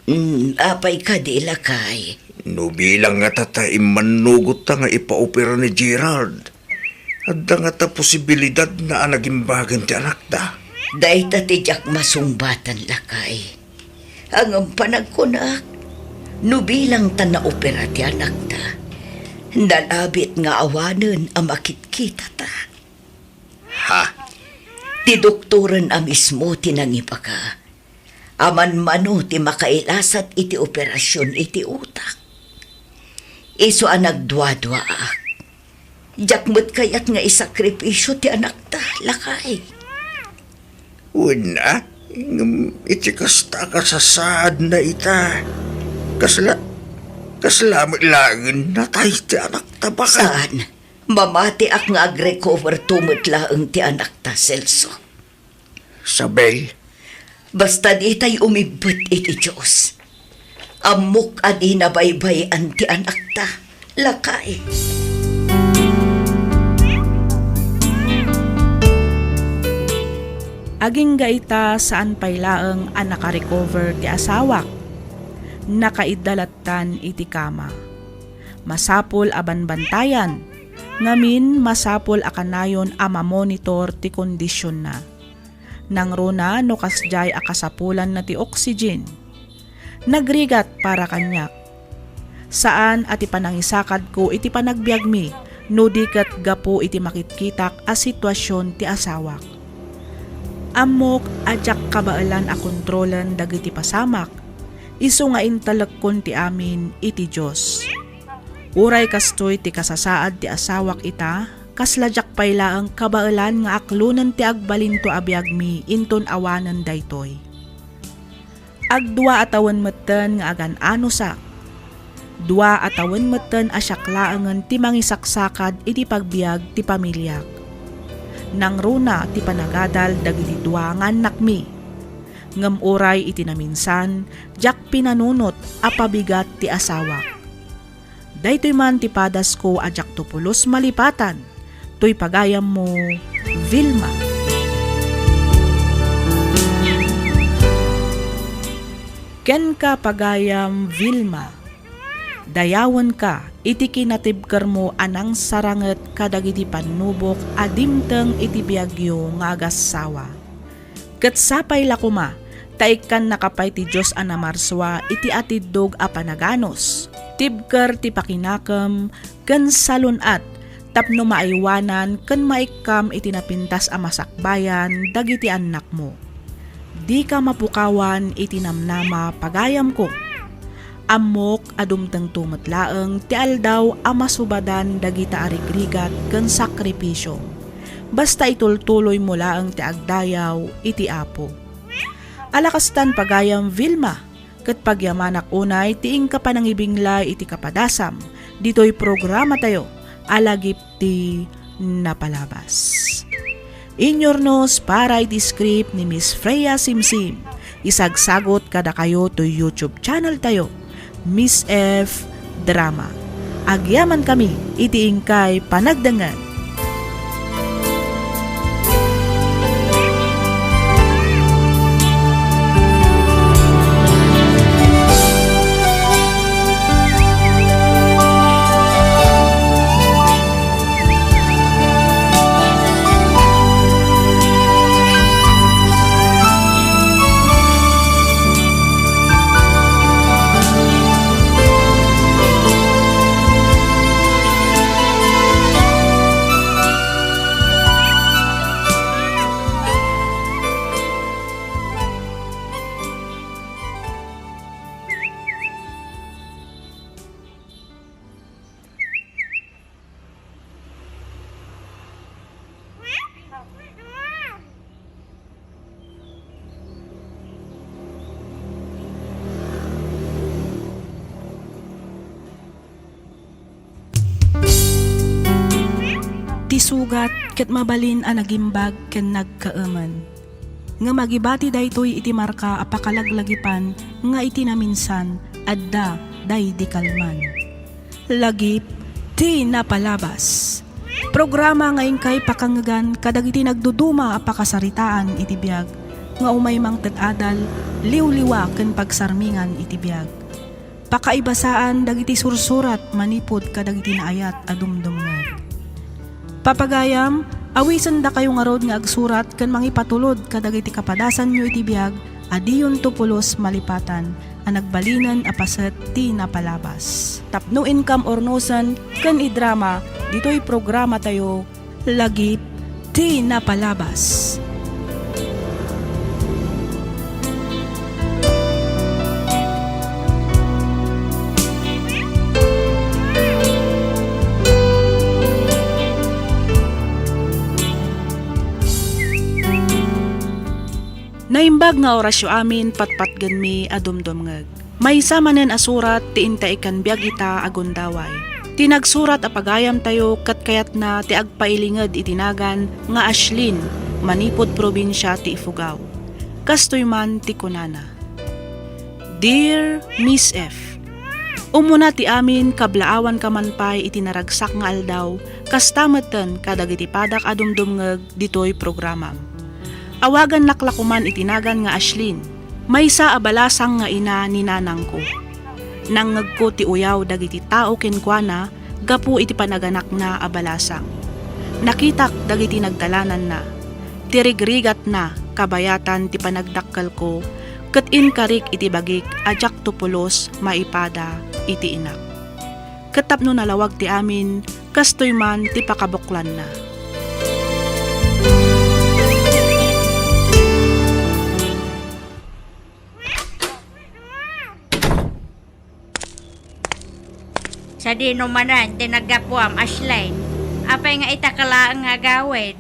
Mm, apay kadi, lakay? No bilang nga tata immannugotta nga ipaopera ni Gerald, adda ngata posibilidad na a nagimbagen ti anakta. Dayta ti diak masungbatan, lakay. Ngem panagkunak, no bilang ta naopera ti anakta, nalabit nga awanen a makitkitata. Ha? Ti doktoren a mismo ti nangibaka. Amanmano ti makailasat iti operasion iti utak. Isu a nagduaduaak. Diak met kayat nga isakripisio ti anakta, lakay. Wen a, ngem iti kasta a kasasaadna ita, kasla, kasla met laengen natay ti anakta, baket. Saan? Mamatiak nga agrecover to met laeng ti anakta, Celso. Isabel. Basta ditay umibbet iti Dios. Ammok a dina baybay-an ti anakta, lakay. Agingga ita, saan pay laeng a nakarecover ti asawak. Nakaidda lattan iti kama. Masapul a banbantayan, ngamin masapul a kanayon a mamonitor ti kondisionna. Nangruna no kasdiay a kasapulanna ti oxygen. Nagrigat para kaniak. Saan a ti panangisakadko iti panagbiagmi no di ket gapu iti makitkitak a situasion ti asawak. Ammok a diak kabaelan a kontrolen dagiti pasamak, isu nga intalekkon ti amin iti Dios. Uray kastoy ti kasasaad ti asawak ita, kasla diak pay laeng kabaelan nga aklonen ti agbalinto a biagmi inton awanen daytoy. Agdua a tawen metten nga agan-anosak. Dua a tawen metten a siak laengen ti mangisaksakad iti pagbiag ti pamiliak. Nangruna ti panagadal dagiti dua nga annakmi. Ngem uray iti naminsan, diak pinanunot a pabigat ti asawak. Daytoy man ti padasko a diakto pulos malipatan, toy pagayammo, Vilma. Kenka, pagayam Vilma, dayawenka iti kinatibkermo a nangsaranget kadagiti pannubok a dimteng iti biagyo nga agassawa. Ket sapay la koma ta ikkannaka pay ti Dios a namarsua iti atiddog a panaganus. Tibker ti pakinakem ken salun-at tapno maaywanan ken maikkam iti napintas a masakbayan dagiti annakmo. Dika mapukawan iti namnama, pagayamko. Ammok a dumtengto met laeng ti aldaw a masubadan dagita a rigrigat ken sakripisio. Basta itultuloymo laeng ti agdayaw iti Apo. Ala kastan, pagayam Vilma, ket pagyamanak unay ti inka panangibinglay iti kapadasam ditoy programatayo a Lagip ti Napalabas. Inyurnos para iti script ni Miss Freya Simsim. Isagsagot kadakayo toy YouTube channel tayo, Miss F Drama. Agyamankami iti inkay panagdengngeg. Sugat ket mabalin a nagimbag ken nagkaemen. Ngem agibati daytoy iti marka a pakalaglagipan nga iti naminsan, adda daydi kalman. Lagip ti napalabas. Programa nga inkay pakangngegan kadagiti nagduduma a pakasaritaan iti biag nga umay mangted adal, liwliwa ken pagsarmingan iti biag. Pakaibasaan dagiti sursurat manipud kadagiti naayat a dumdumngeg. Papagayam, awisendakayo ngarud nga agsurat ken mangipatulod kadagiti kapadasanyo iti biag a diyonto pulos malipatan a nagbalinen a paset ti napalabas. Tapno inkam urnosen ken idrama ditoy programatayo, Lagip ti Napalabas. Naimbag nga orasyo amin patpatgenmi a dumdumngeg. Maysa manen a surat ti inta ikkan biag ita a gundaway. Ti nagsurat a pagayamtayo ket kayatna ti agpailinged iti nagan nga Ashlyn, manipud probinsia ti Ifugao. Kastoy man ti kunana, Dear Miss F, Umuna ti amin, kablaawanka man pay iti naragsak nga aldaw, kasta metten kadagiti padak a dumdumngeg ditoy programam. Awagannak la koman iti nagan nga Ashlyn, maysa a balasang nga ina ni nanangko. Nangngegko ti uyaw dagiti tao kenkuana gapu iti panaganakna a balasang. Nakitak dagiti nagdalananna, ti rigrigatna kabayatan ti panagdakkelko, ket inkarik iti bagik a diakto pulos maipada iti inak. Ket tapno nalawag ti amin, kastoy man ti pakabuklanna. Sadino manen ti naggapuam, Ashlyn? Apay nga ita ka laeng nga agawid?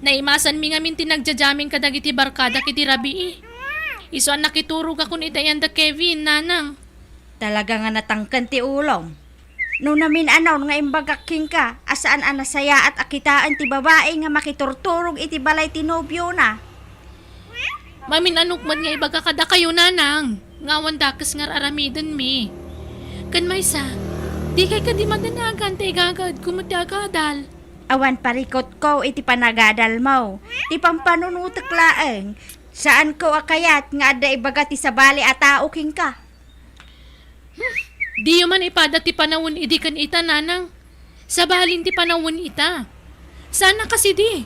Naimasanmi ngamin ti nagja-jamming kadagiti barkadak iti rabii. Isu a nakiturogakon ita ianda Kevin, nanang. Talaga nga natangken ti ulom. No namin-anon nga imbagak kenka a saan a nasayaat a kitaen ti babai nga makiturturog iti balay ti nobiona. Mamin-anok met nga ibaga kadakayo, nanang, nga awan dakes nga ar-aramidenmi. Ken maysa, dikay kadi madanagan ta igagaedko met ti agadal. Awan parikutko iti panagadalmo. Ti pampanunotek laeng, saanko a kayat nga adda ibaga ti sabali a tao kenka. Hmm, diyo man ipada ti panawen idi ken ita, nanang. Sabalin ti panawen ita. Saan a kasidi.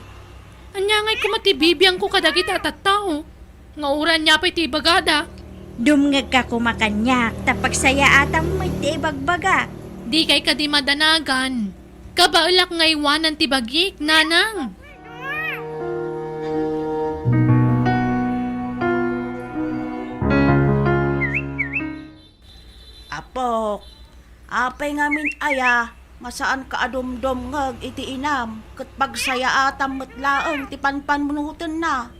Ania ngay koma ti bibiangko kadagita a tattao nga uray ania pay ti ibagada? Dumngegka koma kaniak ta pagsayaatam met ti ibagbagak. Dikay kadi madanagan. Kabaelak nga iwanan ti bagik, nanang. Apok, apay ngamin aya nga saanka a dumdumngeg iti inam ket pagsayaatam met laeng ti panpanunotenna?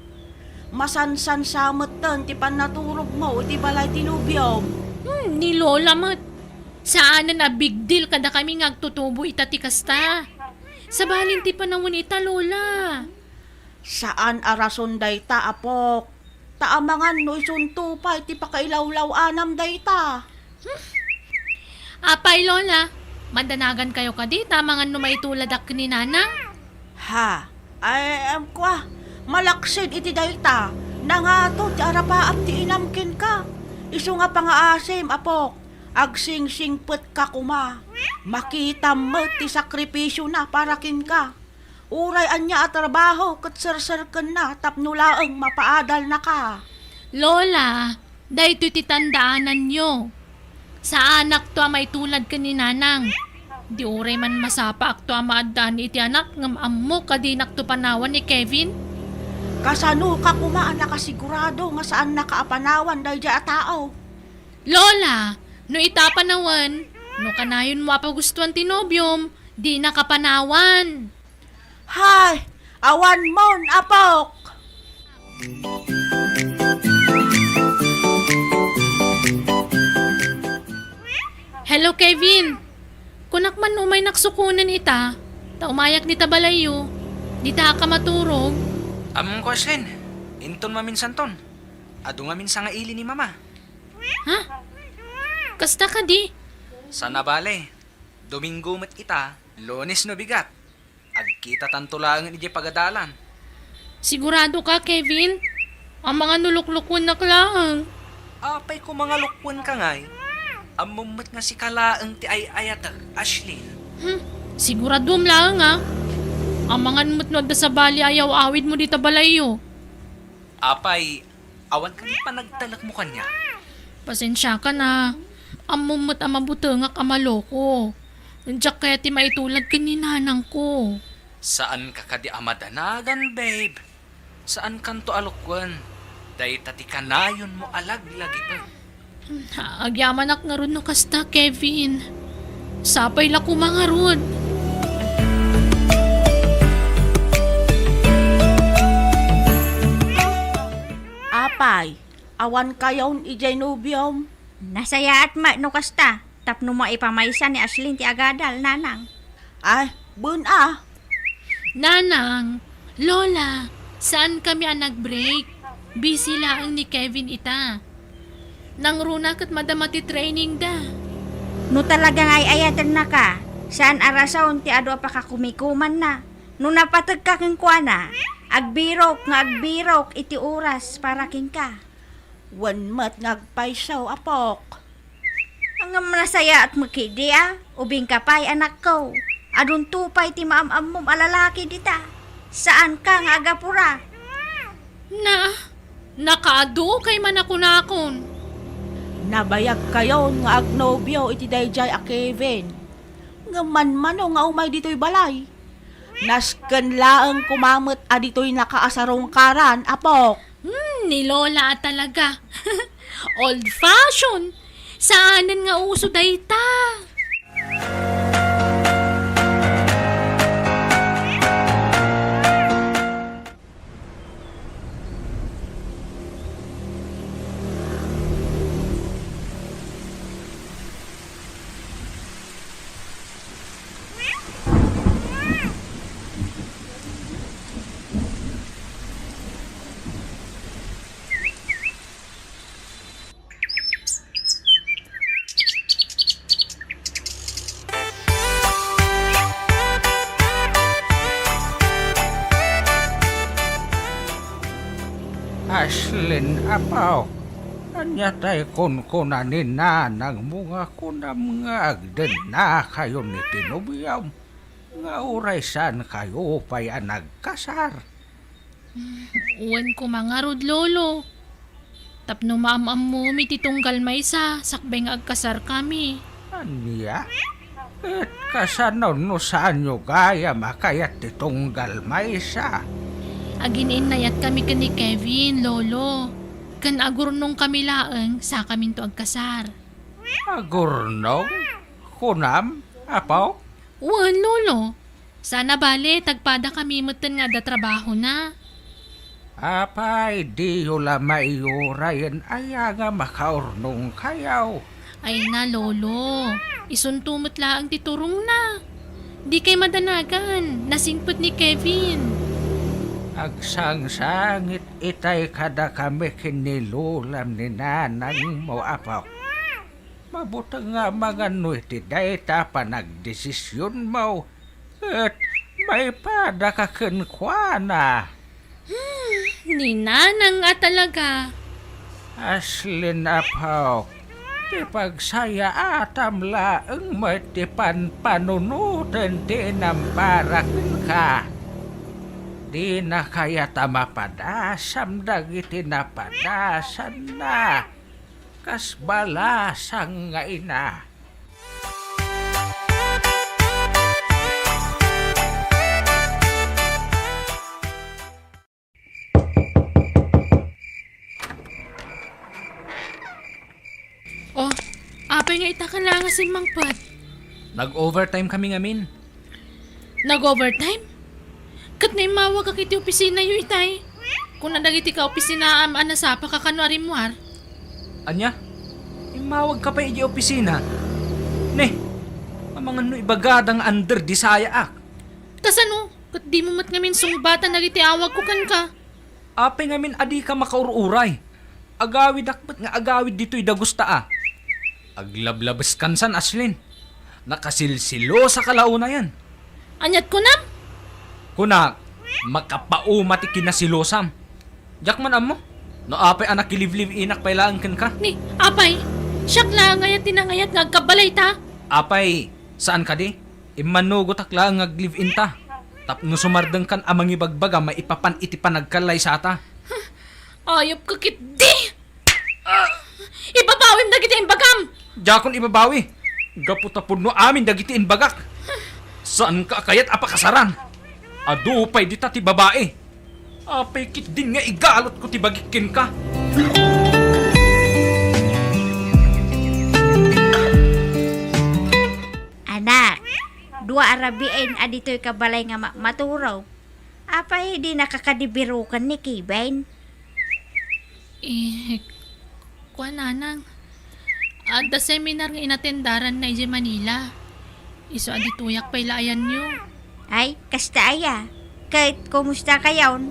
Masansan sa metten ti pannaturogmo iti balay ti nobiom. Hmm, ni Lola met. Saanen a big deal kadakami nga agtutubo ita ti kasta. Sabalin ti panawen ita, Lola. Saan a rason dayta, Apok. Ta amangan no isunto pay ti pakailawlaw-anam dayta. Hmm. Apay, Lola, madanagankayo kadi ta amangan no maituladak ken ni Nanang? Ha? Ay, em, kua, malaksid iti dayta, nangato ti arapaap ti inam kenka. Isu nga pangaasim, Apok, agsingsingpetka koma. Makitam met ti sakripisiona para kenka. Uray ania a trabaho ket serserkenna tapno laeng mapaadalnaka. Lola, daytoy ti tandaananyo. Saanakto a maitulad ken ni Nanang. Di uray man masapaakto a maaddaan iti anak ngem ammok a dinakto panawan ni Kevin. Kasanoka koma a nakasigurado nga saannaka a panawan daydiay a tao? Lola, no ita panawen, no kanayonmo a pagustuan ti nobiom, dinaka panawan. Hay, awanmon, Apok! Hello, Kevin. Kunak man no umaynak sukonen ita. Ta umayak dita balayyo, dita ka maturog. Ammom ko, Ashlyn. Inton maminsanton. Adu ngamin sangaili ni Mama. Ha? Kasta kadi? Sana bale. Domingo met ita, Lunes no bigat. Agkitatanto laengen idiay pagadalan. Sigurado ka, Kevin? Amangan no luklukwennak laeng. Apay koma nga lukwenka ngay? Ammom met nga sika laeng ti ay-ayatek, Ashlyn. Hmm, siguraduem laeng, a. Amangan met no adda sabali a yaw-awidmo dita balayyo. Apay, awan kadi panagtalekmo kaniak? Pasensiakan a. Ammom met a mabutengak a maloko. Diak kayat ti maitulad ken ni nanangko. Saanka kadi a madanagan, babe? Saankanto a lukwen? Dayta ti kanayonmo a laglagipen. Agyamanak ngarud no kasta, Kevin. Sapay la koma ngarud. Apay, awan kayon idiay nobiom? Nasayaat met no kasta, tapno maipamaysa ni Ashlyn ti agadal, nanang. Ay, wen a. Nanang, Lola, saan kami a nag-break. Busy laeng ni Kevin ita. Nangruna ket madama ti training da. No talaga nga ay-ayatennaka, saan a rason ti adu a pakakumikumanna. No napategka kenkuana, agbirok nga agbirok iti oras para kenka. Wen met nga agpayso, apok. Ngem nasayaat met ketdi a, ubingka pay, anakko. Adunto pay ti maam-ammom a lalaki dita. Saanka nga agapura. Na, nakaadu kay manakunakon. Nabayag kayon nga agnobio iti daydiay a Kevin. Ngem manmano nga umay ditoy balay. Nasken laeng koma met a ditoy nakaasarungkaran, apok. Hmm, ni Lola a talaga. Old fashion. Saanen nga uso dayta. Ashlyn, apo, ania tay kunkuna ni nanangmo nga kunam nga agdennakayon iti nobiom nga uray saankayo pay a nagkasar? Wen koma ngarud, Lolo. Tapno maam-ammomi ti tunggal maysa, sakbay nga agkasarkami. Ania? Ket kasano no saanyo gayam a kayat ti tunggal maysa? Agin-innayatkami ken ni Kevin, Lolo. Ken agurnongkami laeng, sakaminto agkasar. Agurnong? Kunam, apo? Wen, Lolo. Sana bale, tagpadakami metten nga adda trabahona. Apay, diyo la maiyurayen aya nga makaurnongkayo? Ay na, Lolo. Isunto met laeng ti turongna. Dikay madanagan. Nasingpet ni Kevin. Agsangsangit itay kadakami ken ni lolam ni nanangmo, apo. Mabuteng nga amangan no iti dayta a panagdesisionmo, ket maipadaka kenkuana. Hmm, ni nanang a talaga. Ashlyn, apo, ti pagsayaatam laeng met ti panpanunoten ti inampara kenka. Dina kayat a mapadasam dagiti napadasanna. Kas balasang nga ina. Oh, apay nga ita ka la nga simmangpet? Nag-overtime kami ngamin. Nag-overtime? Ket naimmawagak iti opisinayo itay. Kuna dagiti kaopisinaam a nasapaka kano a rimmuar. Ania? Immawagka pay idiay opisina? Ne, amangan no ibagada nga under di sayaak. Kasano? Ket dimo met ngamin sungbatan dagiti awagko kenka? Apay ngamin a dika makaur-uray? Agawidak met nga agawid ditoy dagusta a. Aglablabeskan san, Ashlyn. Nakasilsilosaka la unayen. Ania't kunam? Kunak, makapauma ti kinasilosam. Diak man ammo. No apay a nakilive-live-inak pay laeng kenka? Ni, apay, siak laeng aya ti nangayat nga agkabbalayta? Apay, saan kadi? Immanugotak laeng nga ag-live-in ta. Tapno sumardengkan a mangibagbagam maipapan iti panagkallaysata. Ayupka ketdi! Ah! Ibabawim dagiti imbagam! Diakon ibabawi. Gapu ta pudno amin dagiti imbagak. Saanka a kayat a pakasaran. Adu pay dita ti babai. Apay ketdin nga igalutko ti bagik kenka? Anak, dua a rabiin a ditoyka balay nga ma-, maturo. Apay dinaka kadi biroken ni Kevin? Eh, kua, nanang. Adda seminar nga inatendaranna idiay Manila. Isu a ditoyak pay la ayanyo. Ay, kasta aya. Ket kumusta kayon?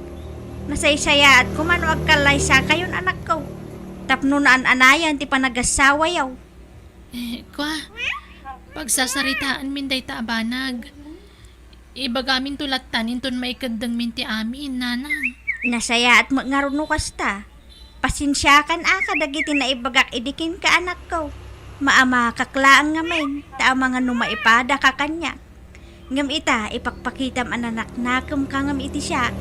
Nasaysayaat koma no agkallaysakayon, anakko. Tapno naan-anayan ti panagasawayo. Eh, kua, pagsasaritaanmin dayta a banag. Ibagaminto lattan inton maikeddengmin ti amin, nanang. Nasayaat met ngarud no kasta. Pasensiakan a kadagiti naibagak idi kenka, anakko. Maamakak laeng ngamin, ta amangan no maipadaka kaniak. Ngem ita, ipakpakitam a nanaknakem ka ngem iti siak.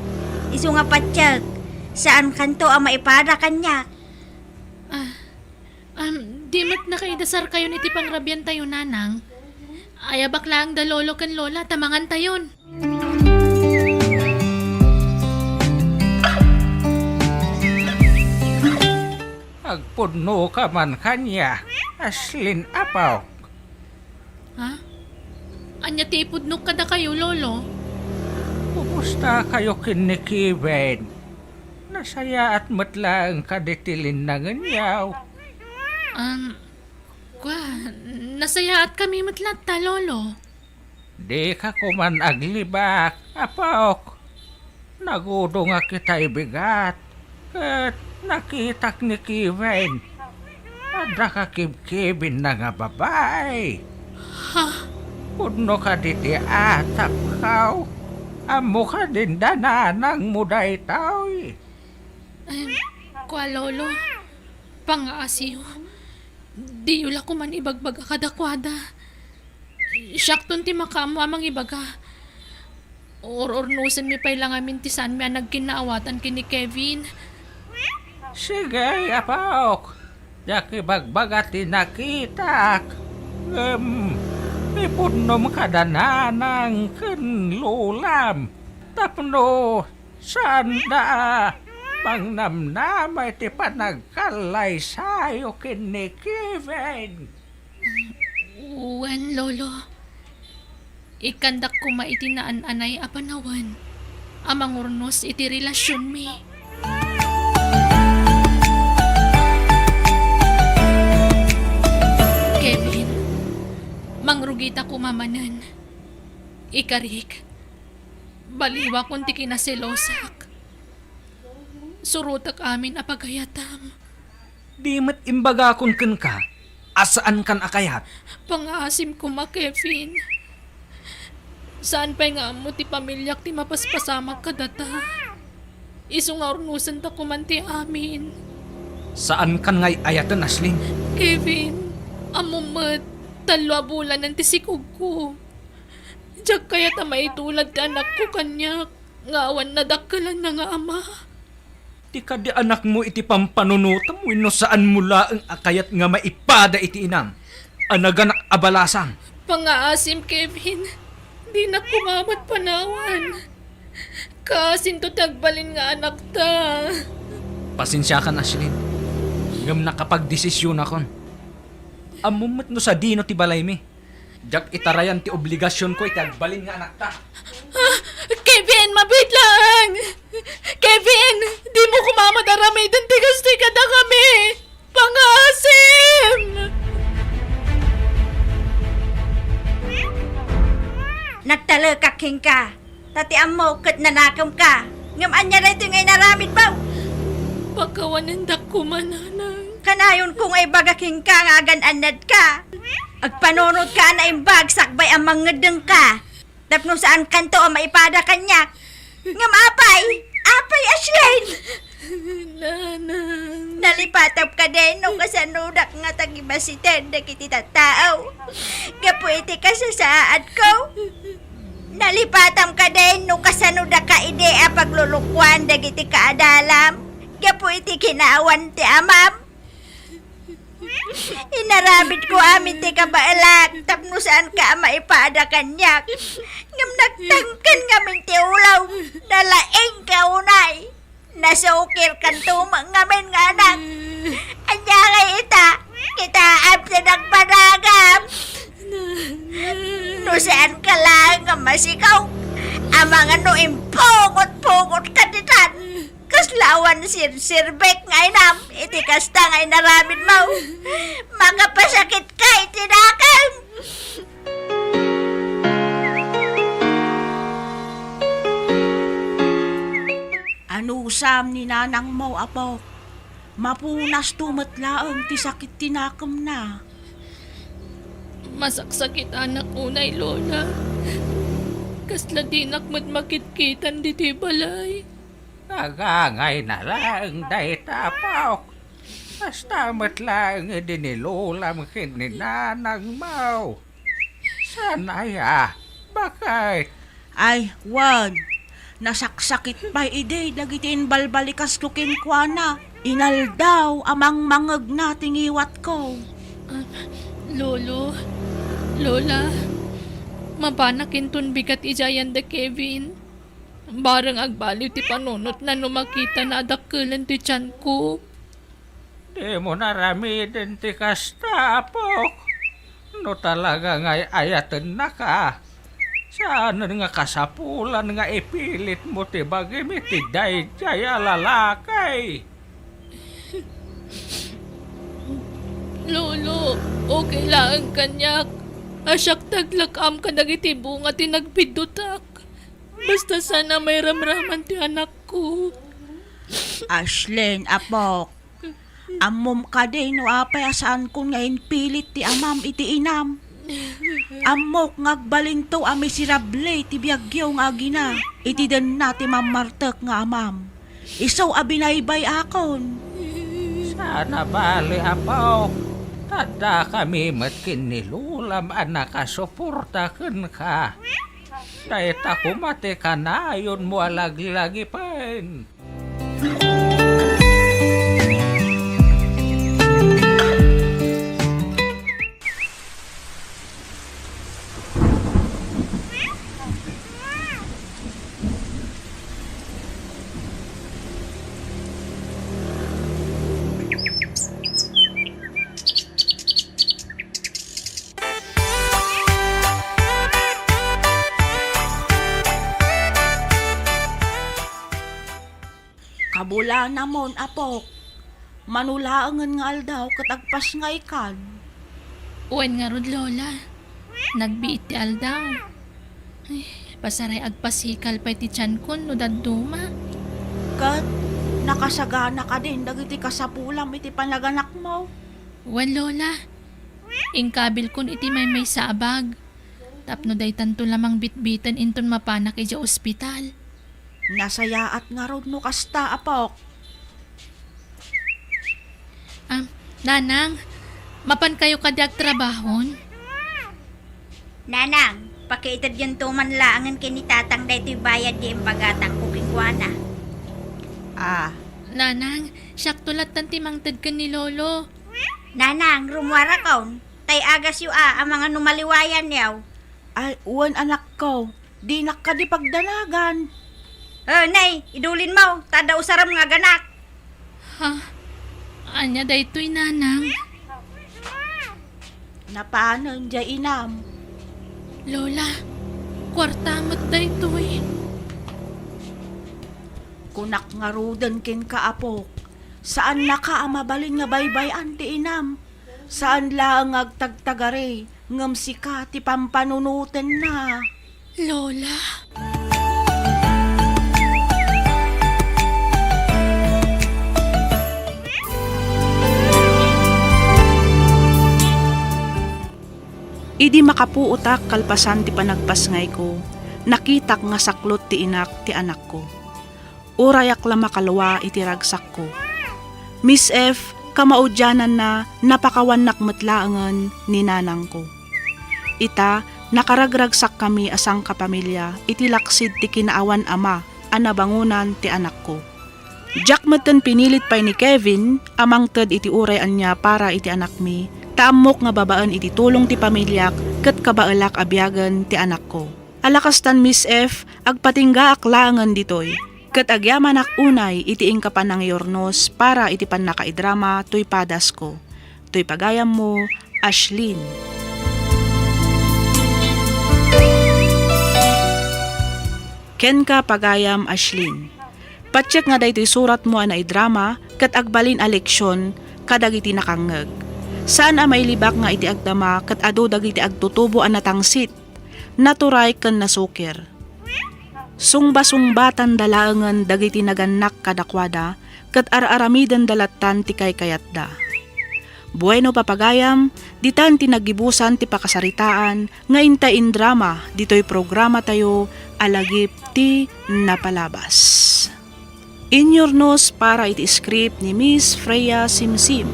Isu nga patiek, saankanto a maipada kaniak. Ah, um, di met nakaidasarkayon iti pangrabiantayo, nanang. Ayabak laeng da lolo ken lola ta mangantayon. Agpudnoka man kaniak, Ashlyn, apok. Ha? Ania ti ipudnok kadakayo, lolo? Kumustakayo ken ni Kevin? Nasayaat met laeng kadi ti linnangenyo? Um, kua, nasayaatkami met latta, lolo. Dika koman aglibak, apok. Nagudongak itay bigat, ket nakitak ni Kevin. Adda kakibkibinna nga babai. Ha? Pudno kadi ti atapkaw? Ammo kadin da nanangmo daytoy? Em, kua, lolo, pangaasiyo. Diyo la koman ibagbaga kadakuada. Siakton ti makaammo a mangibaga. Ur-urnosenmi pay la ngamin ti saanmi a nagkinnaawatan ken ni Kevin. Sige, apok. Diak ibagbaga ti nakitak. Ngem, ipudnom kada nanang ken lolam tapno saanda a mangnamnama iti panagkallaysayo ken ni Kevin. Wen, lolo. Ikkandak koma iti naan-anay a panawen a mangurnos iti relasionmi. Kevin, mangrugita koma manen. Ikarik, baliwakon ti kinaselosak. Surotek amin a pagayatam. Di met imbagakon kenka a saankan a kayat. Pangaasim koma, Kevin. Saan pay nga ammo ti pamiliak ti mapaspasamak kadata. Isu nga urnosenta koman ti amin. Saankan nga ay-ayaten, Ashlyn. Kevin, ammom met, tallo a bulanen ti sikogko. Diak kayat a maitulad ti anakko kaniak nga awan nadakkelanna nga ama. Ti kadi anakmo iti pampanunotem wenno saanmo laeng a kayat nga maipada iti inam a naganak a balasang? Pangaasim, Kevin. Dinak koma met panawan. Kaasinto ti agbalin nga anakta. Pasensiakan, Ashlyn. Ngem nakapagdesisionakon. Ammom met no sadino ti balaymi. Diak itarayan ti obligasionko iti agbalin nga anakta. Ah, Kevin, mabiit laeng! Kevin, dimo koma met aramiden ti kastoy kadakami! Pangaasim! Nagtalekak kenka, ta ti ammok ket nanakemka. Ngem ania daytoy nga inaramidmo? Pakawanendak koma, nanang. Kanayonko nga ibaga kenka nga agan-annadka. Agpanunotka a naimbag sakbay a mangngeddengka. Tapno saankanto a maipada kaniak. Ngem apay? Apay, Ashley? Nanang. Nalipatam kadin no kasanodak nga tagibasiten dagiti tattao gapu iti kasasaadko? Nalipatam kadin no kasano daka idi a paglulukuan dagiti kaadalam gapu iti kinaawan ti amam? Inaramidko amin ti kabaelak tapno saanka a maipada kaniak. Ngem nagtangken ngamin ti ulo, nalaingka unay. Nasukirkanto met ngamin nga anak. Ania ngay ita? Kitaem ti nagpanagam. No saanka laeng nga masikaw, amangan no impungotpungotka ditan. Kasla awan sirsirbek nga inam iti kasta nga inaramidmo. Makapasakitka iti dakem. Anusam ni nanangmo, apok? Mapunasto met laeng ti sakit ti nakemna. Masaksakitanak unay, Lola. Kasla dinak met makitkitan ditoy balay. Nagangayna laeng dayta, apok. Kasta met laeng idi ni lolam ken ni nanangmo. Saan aya? Baket? Ay, wen. Nasaksakit pay idi dagiti imbalbalikasko kenkuana. Inaldaw a mangmangngegna ti ngiwatko. Ah, Lolo, Lola, mapanak inton bigat idiay ayan da Kevin. Bareng agbaliw ti panunotna no makitana a dakkelen ti tianko. Dimo naramiden ti kasta, apok. No talaga nga ay-ayatennaka, saanen nga kasapulan nga ipilitmo ti bagim iti daydiay a lalaki. Lolo, okay laeng kaniak. A siak ti aglak-am kadagiti bunga ti nagpiddutak. Basta saan a mairamraman ti anakko. Ashlyn, apok, ammom kadi no apay a saankon nga impilit ti amam iti inam? Ammok nga agbalinto a miserable ti biagyo nga agina iti denna ti mammartek nga amam. Isu a binaybay-akon. Saan a bale, apok, ta addakami met ken ni lolam a nakasuporta kenka. Dayta koma ti kanayonmo a laglagipen. Kabulanamon, apok. Mano laengen nga aldaw ket agpasngaykan. Wen ngarud, Lola. Nagbiit ti aldaw. Ay, pasaray agpasikal pay ti tiankon no dadduma. Ket nakasagana kadin dagiti kasapulam iti panaganakmo? Wen, Lola. Inkabilkon iti maymaysa a bag. Tapno daytanto la mangbitbiten inton mapanak idiay ospital. Nasayaat ngarud no kasta, apok. Ah, Nanang, mapankayo kadi agtrabahon? Nanang, pakiitedyo man laengen ken ni Tatang daytoy bayad ti impagatangko kenkuana. Ah. Nanang, siakto lattan ti mangted ken ni Lolo. Nanang, rummuarakon. Tay agasyo a, amangan no maliwayanyo. Ay, wen, anakko. Dinak kadi pagdanagan. Eh, nay, idulinmo, ta adda usarem nga aganak. Ha? Ania daytoy, Nanang? Napanen diay inam. Lola, kuarta met daytoy. Kunak ngaruden kenka, apok, saannaka a mabalin nga baybay-an ti inam. Saan laeng nga agtagtagari, ngem sika ti pampanunotenna. Lola? Idi makapuotak kalpasan ti panagpasngayko, nakitak nga saklot ti inak ti anakko. Urayak la makalua iti ragsakko. Miss F, kamaudiananna, napakawannak met laengen ni nanangko. Ita, nakaragragsakami a sangkapamilia iti laksid ti kinaawan a ama a nabangonan ti anakko. Diak metten pinilit pay ni Kevin a mangted iti uray ania para iti anakmi, ta ammok nga babaen iti tulong ti pamiliak ket kabaelak a biagen ti anakko. Ala kastan, Miss F, agpatinggaak laengen ditoy, ket agyamanak unay iti inka panangiyurnos para iti pannakaidrama toy padasko. Toy pagayammo, Ashlyn. Kenka, pagayam Ashlyn. Patiek nga daytoy suratmo a naidrama ket agbalin a leksion kadagiti nakangngeg. Saan a mailibak nga iti agdama ket adu dagiti agtutubo a natangsit, naturay ken nasukir. Sungba-sungbatanda laengen dagiti nagannak kadakuada ket ar-aramidenda lattan ti kaykayatda. Bueno, papagayam, ditan ti naggibusan ti pakasaritaan nga inta indrama ditoy programatayo a Lagip ti Napalabas. Inyurnos para iti script ni Miss Freya Simsim.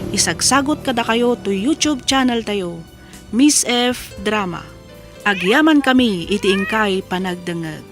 Isagsagot kadakayo toy YouTube channel tayo, Miss F Drama. Agyamankami iti inkay panagdengngeg.